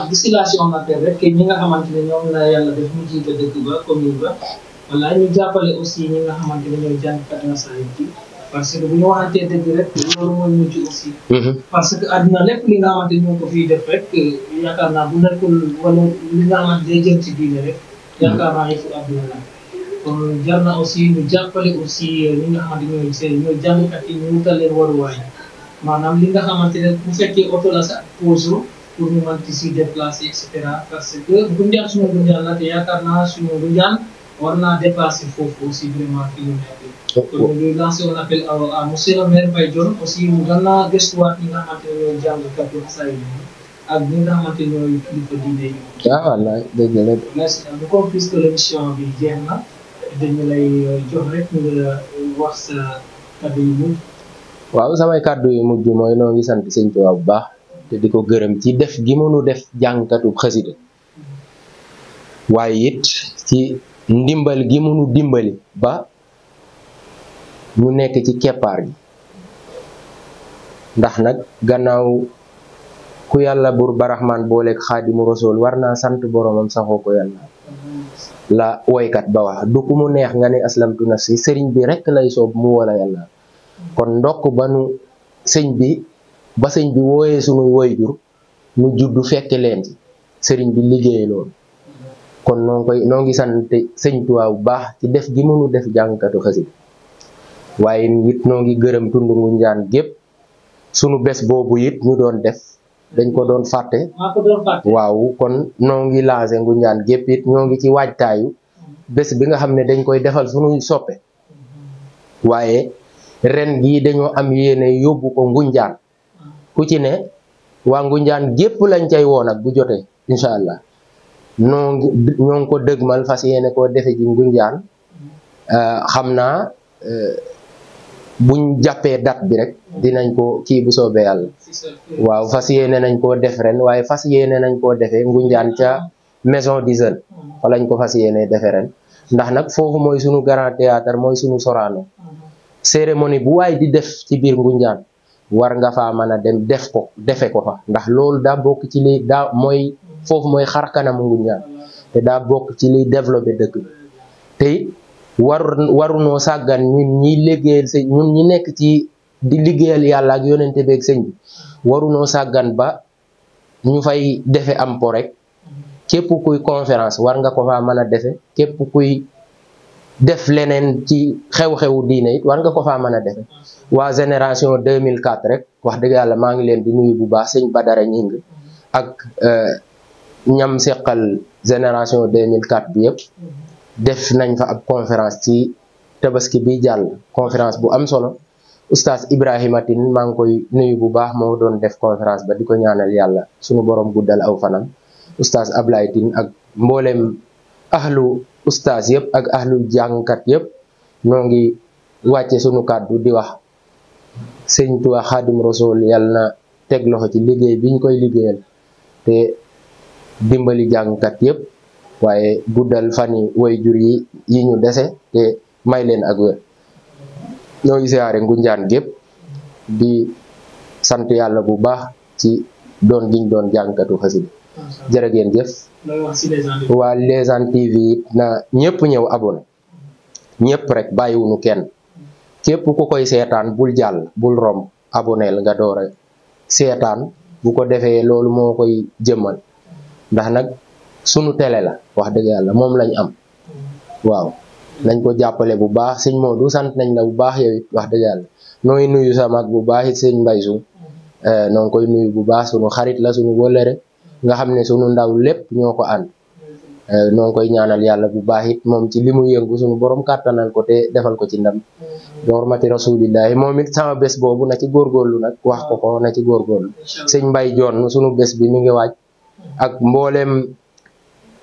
distillation matériel rek ñi nga xamante ne ñoom la yàlla def ñu jiite dëkk ba commune ba wala ñu jàppale aussi ñi nga xamante ne ñooy jàngkat masaayid yi parce que bu ñu waxantee dëgg rek loolu mooy mujj aussi parce que àdduna lépp li nga xamante ñoo ko fiy def rek yaakaar naa bu nekkul wala li nga xamante day jëm ci diine rek yaakaar naa yëfu àdduna la kon jar na aussi ñu jàppale aussi ñi nga xamante ñooy jàngkat yi ñu wutal leen waruwaay maanaam li nga xamante ne bu fekkee oto la sa pose pour ñu mën ci si déplacer et cetera parce que Ngoundiane suñu Ngoundiane la te yaakaar naa suñu Ngoundiane war naa dépasser foofu aussi vraiment fi ñu nekk. kon ñu lancer un appel à monsieur le maire Mbaye Dione aussi mu gën a gëstuwaat ñi nga xamante ne ñooy jàngkat yi xasaay yi ak ñi nga xamante ne ñooy kilifa diine yi. waaw wallaay dëgg la. merci beaucoup puisque l'émission bi jeex na dañu lay jox rek nga wax sa kàddu yu mujj. waaw samay kàddu yu mujj mooy noo ngi sant sëñ Tuubaa bu baax. te di ko gërëm ci def gi mënu def jàngkatu xasida waaye it ci ndimbal gi mënu dimbali ba ñu nekk ci keppaar gi ndax nag gannaaw ku yàlla bur baraxmaan booleeg xaadimu rasool war naa sant boromam saxoo ko yàlla la woykat ba wax du ku mu neex nga ne aslamtu nafsi sëriñ bi rekk lay soob mu wala yàlla kon ndokk ba nu sëñ bi wooyee sunuy woyjur nu juddu fekke leen ci sëriñ bi liggéey loolu kon noo ngi sant sëñ Tuubaa bu baax ci def gi mënu def jàngkatu xasida waaye it noo ngi gërëm tund Ngoundiane gépp sunu bés boobu it ñu doon def dañ ko doon fàtte waaw kon noo ngi lancé Ngoundiane gépp it ñoo ngi ci waajtaayu bés bi nga xam ne dañ koy defal sunuy soppe waaye ren gii dañoo am yéene yóbbu ko Ngoundiane ku ci ne waa Ngoundiane gépp lañ cay woon ak bu jotee incha allah ñoo ngi ko dëgmal fas yéene koo defe ji Ngoundiane xam naa buñ jàppee date bi rek dinañ ko kii bu soobee yàlla waaw fas yéene nañ koo def ren waaye fas yéene nañ koo defee Ngoundiane ca maison du jeune fa lañ ko fas yéene defe ren ndax nag foofu mooy sunu grand théâtre mooy sunu Sorano cérémonie bu waay di def ci biir Ngoundiane war nga faa mën a dem defe ko fa ndax loolu daa bokk ci li foofu mooy xar kanamu Ngoundiane te daa bokk ci liy développé dëkk bi te warunoo sàggan ñun ñi liggéeyal sëñ ñun ñi nekk ci di liggéeyal yàlla ak yonente beeg sëñ bi warunoo sàggan ba ñu fay defe am po rek képp kuy conférence war nga ko faa mën a defe képp kuy def leneen ci xew-xewu diine it war nga ko faa mën a defe waa génération 2004 rek wax dëgg yàlla maa ngi leen di nuyu bu baax sëñ Badara Ñing ak ñam seqal génération 2004 bi yëpp def nañ fa ab conférence ci tabaski bi jàll conférence bu am solo oustaz Ibrahima Tine maa ngi koy nuyu bu baax moo doon def conférence ba di ko ñaanal yàlla sunu borom guddal aw fanam oustaz Ablaye Tine ak mboolem ahlu oustaz yëpp ak ahlu jàngkat yëpp ñoo ngi wàcce sunu kàddu di wax sëñ Tuubaa Xaadim Rasuul yàlla na teg loxo ci liggéey biñ koy liggéeyal te dimbali jàngkat yëpp waaye guddal fani way jur yi ñu dese te may leen ak wér ñoo ngi siyaare Ngoundiane gépp di sant yàlla bu baax ci doon giñ doon jàngkatu xasida jërë ngeen jëf waa Légende TV na ñëpp ñëw abonné ñëpp rek bàyyiwunu kenn képp ku koy seetaan bul jàll bul romb aboneel nga door a seetaan bu ko defee loolu moo koy jëmmal ndax nag sunu télé la wax dëgg yàlla moom lañ am waaw nañ ko jàppale bu baax sëñ Modou sant nañ la bu baax yow it wax dëgg yàlla nooy nuyu sa mag bu baax it sëñ Mbaye Sow noo ngi koy nuyu bu baax sunu xarit la sunu wëllëre nga xam ne sunu ndaw lépp ñoo ko ànd noo ngi koy ñaanal yàlla bu baax it moom ci li mu yëngu sunu borom kàttanal ko te defal ko ci ndam dormati rasulillahi moom it sama bés boobu na ci góorgóorlu nag wax ko na ci góorgóorlu sëñ Mbaye Dione sunu bés bi mi ngi waaj ak mboolem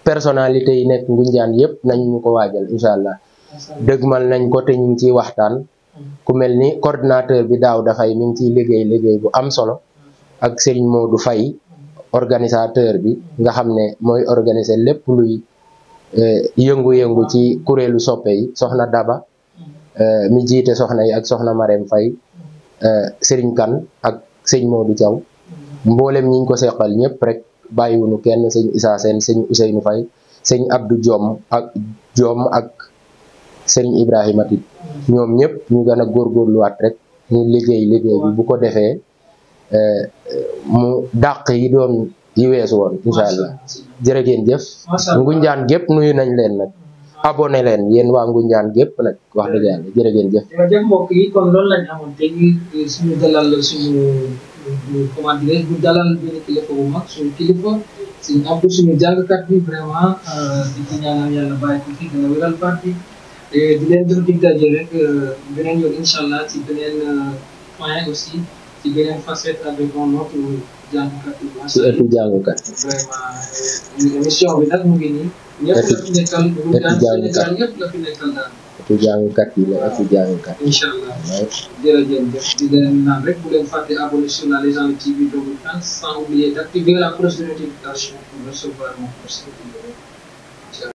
personnalité yi nekk Ngoundiane yëpp nañ ñu ko waajal incha allah dëgmal nañ ko te ñu ngi ciy waxtaan ku mel ni coordinateur bi daaw dafay mi ngi ciy liggéey bu am solo ak Serigne Modou Faye organisateur bi nga xam ne mooy organiser lépp luy yëngu-yëngu ci kuréelu soppe yi soxna Daba mi jiite soxna yi ak soxna Marème Faye Serigne Kane ak sëñ Modou Thiaw mboolem ñi ñu ko seqal ñëpp rek bàyyiwuñu kenn sëñ Issa Sène sëñ Ousseynou Faye sëñ Abdou Diom ak sëñ Ibrahima Tit ñoom ñëpp ñu gën a góorgóorluwaat rek ñu liggéey bi bu ko defee mu dàq yi doon yi weesu woon incha allah jërë ngeen jëf Ngunjaan gépp nuyu nañ leen nag abonné leen yéen waa Ngunjaan gépp nag wax dëgg yàlla jërë ngeen jëf. jërëjëf mbokk yi kon loolu lañ amoon te suñu dalal suñu comment dirais bu dalal benn kilifa bu mag suñu kilifa suñu Abdou suñu jàngkat bi vraiment di ci ñaanal yàlla bàyyi ko fi dina wéral parti di leen jox dig daje rek beneen yoon incha allah ci beneen point aussi ci beneen facette avec un autre jàngkat bi. ci ëttu jàngkat. vraiment émission bi nag mu ngi nii. ñëpp la fi nekkal Sénégal ñëpp la fi nekkal daal. ëttu jàngkat yi la ëttu jàngkat. incha allah jërëjëf di leen naan rek bu leen fàtte abonné sur la Légende TV sans oublier d'activer la cloche de notification pour recevoir mon prochain vidéo.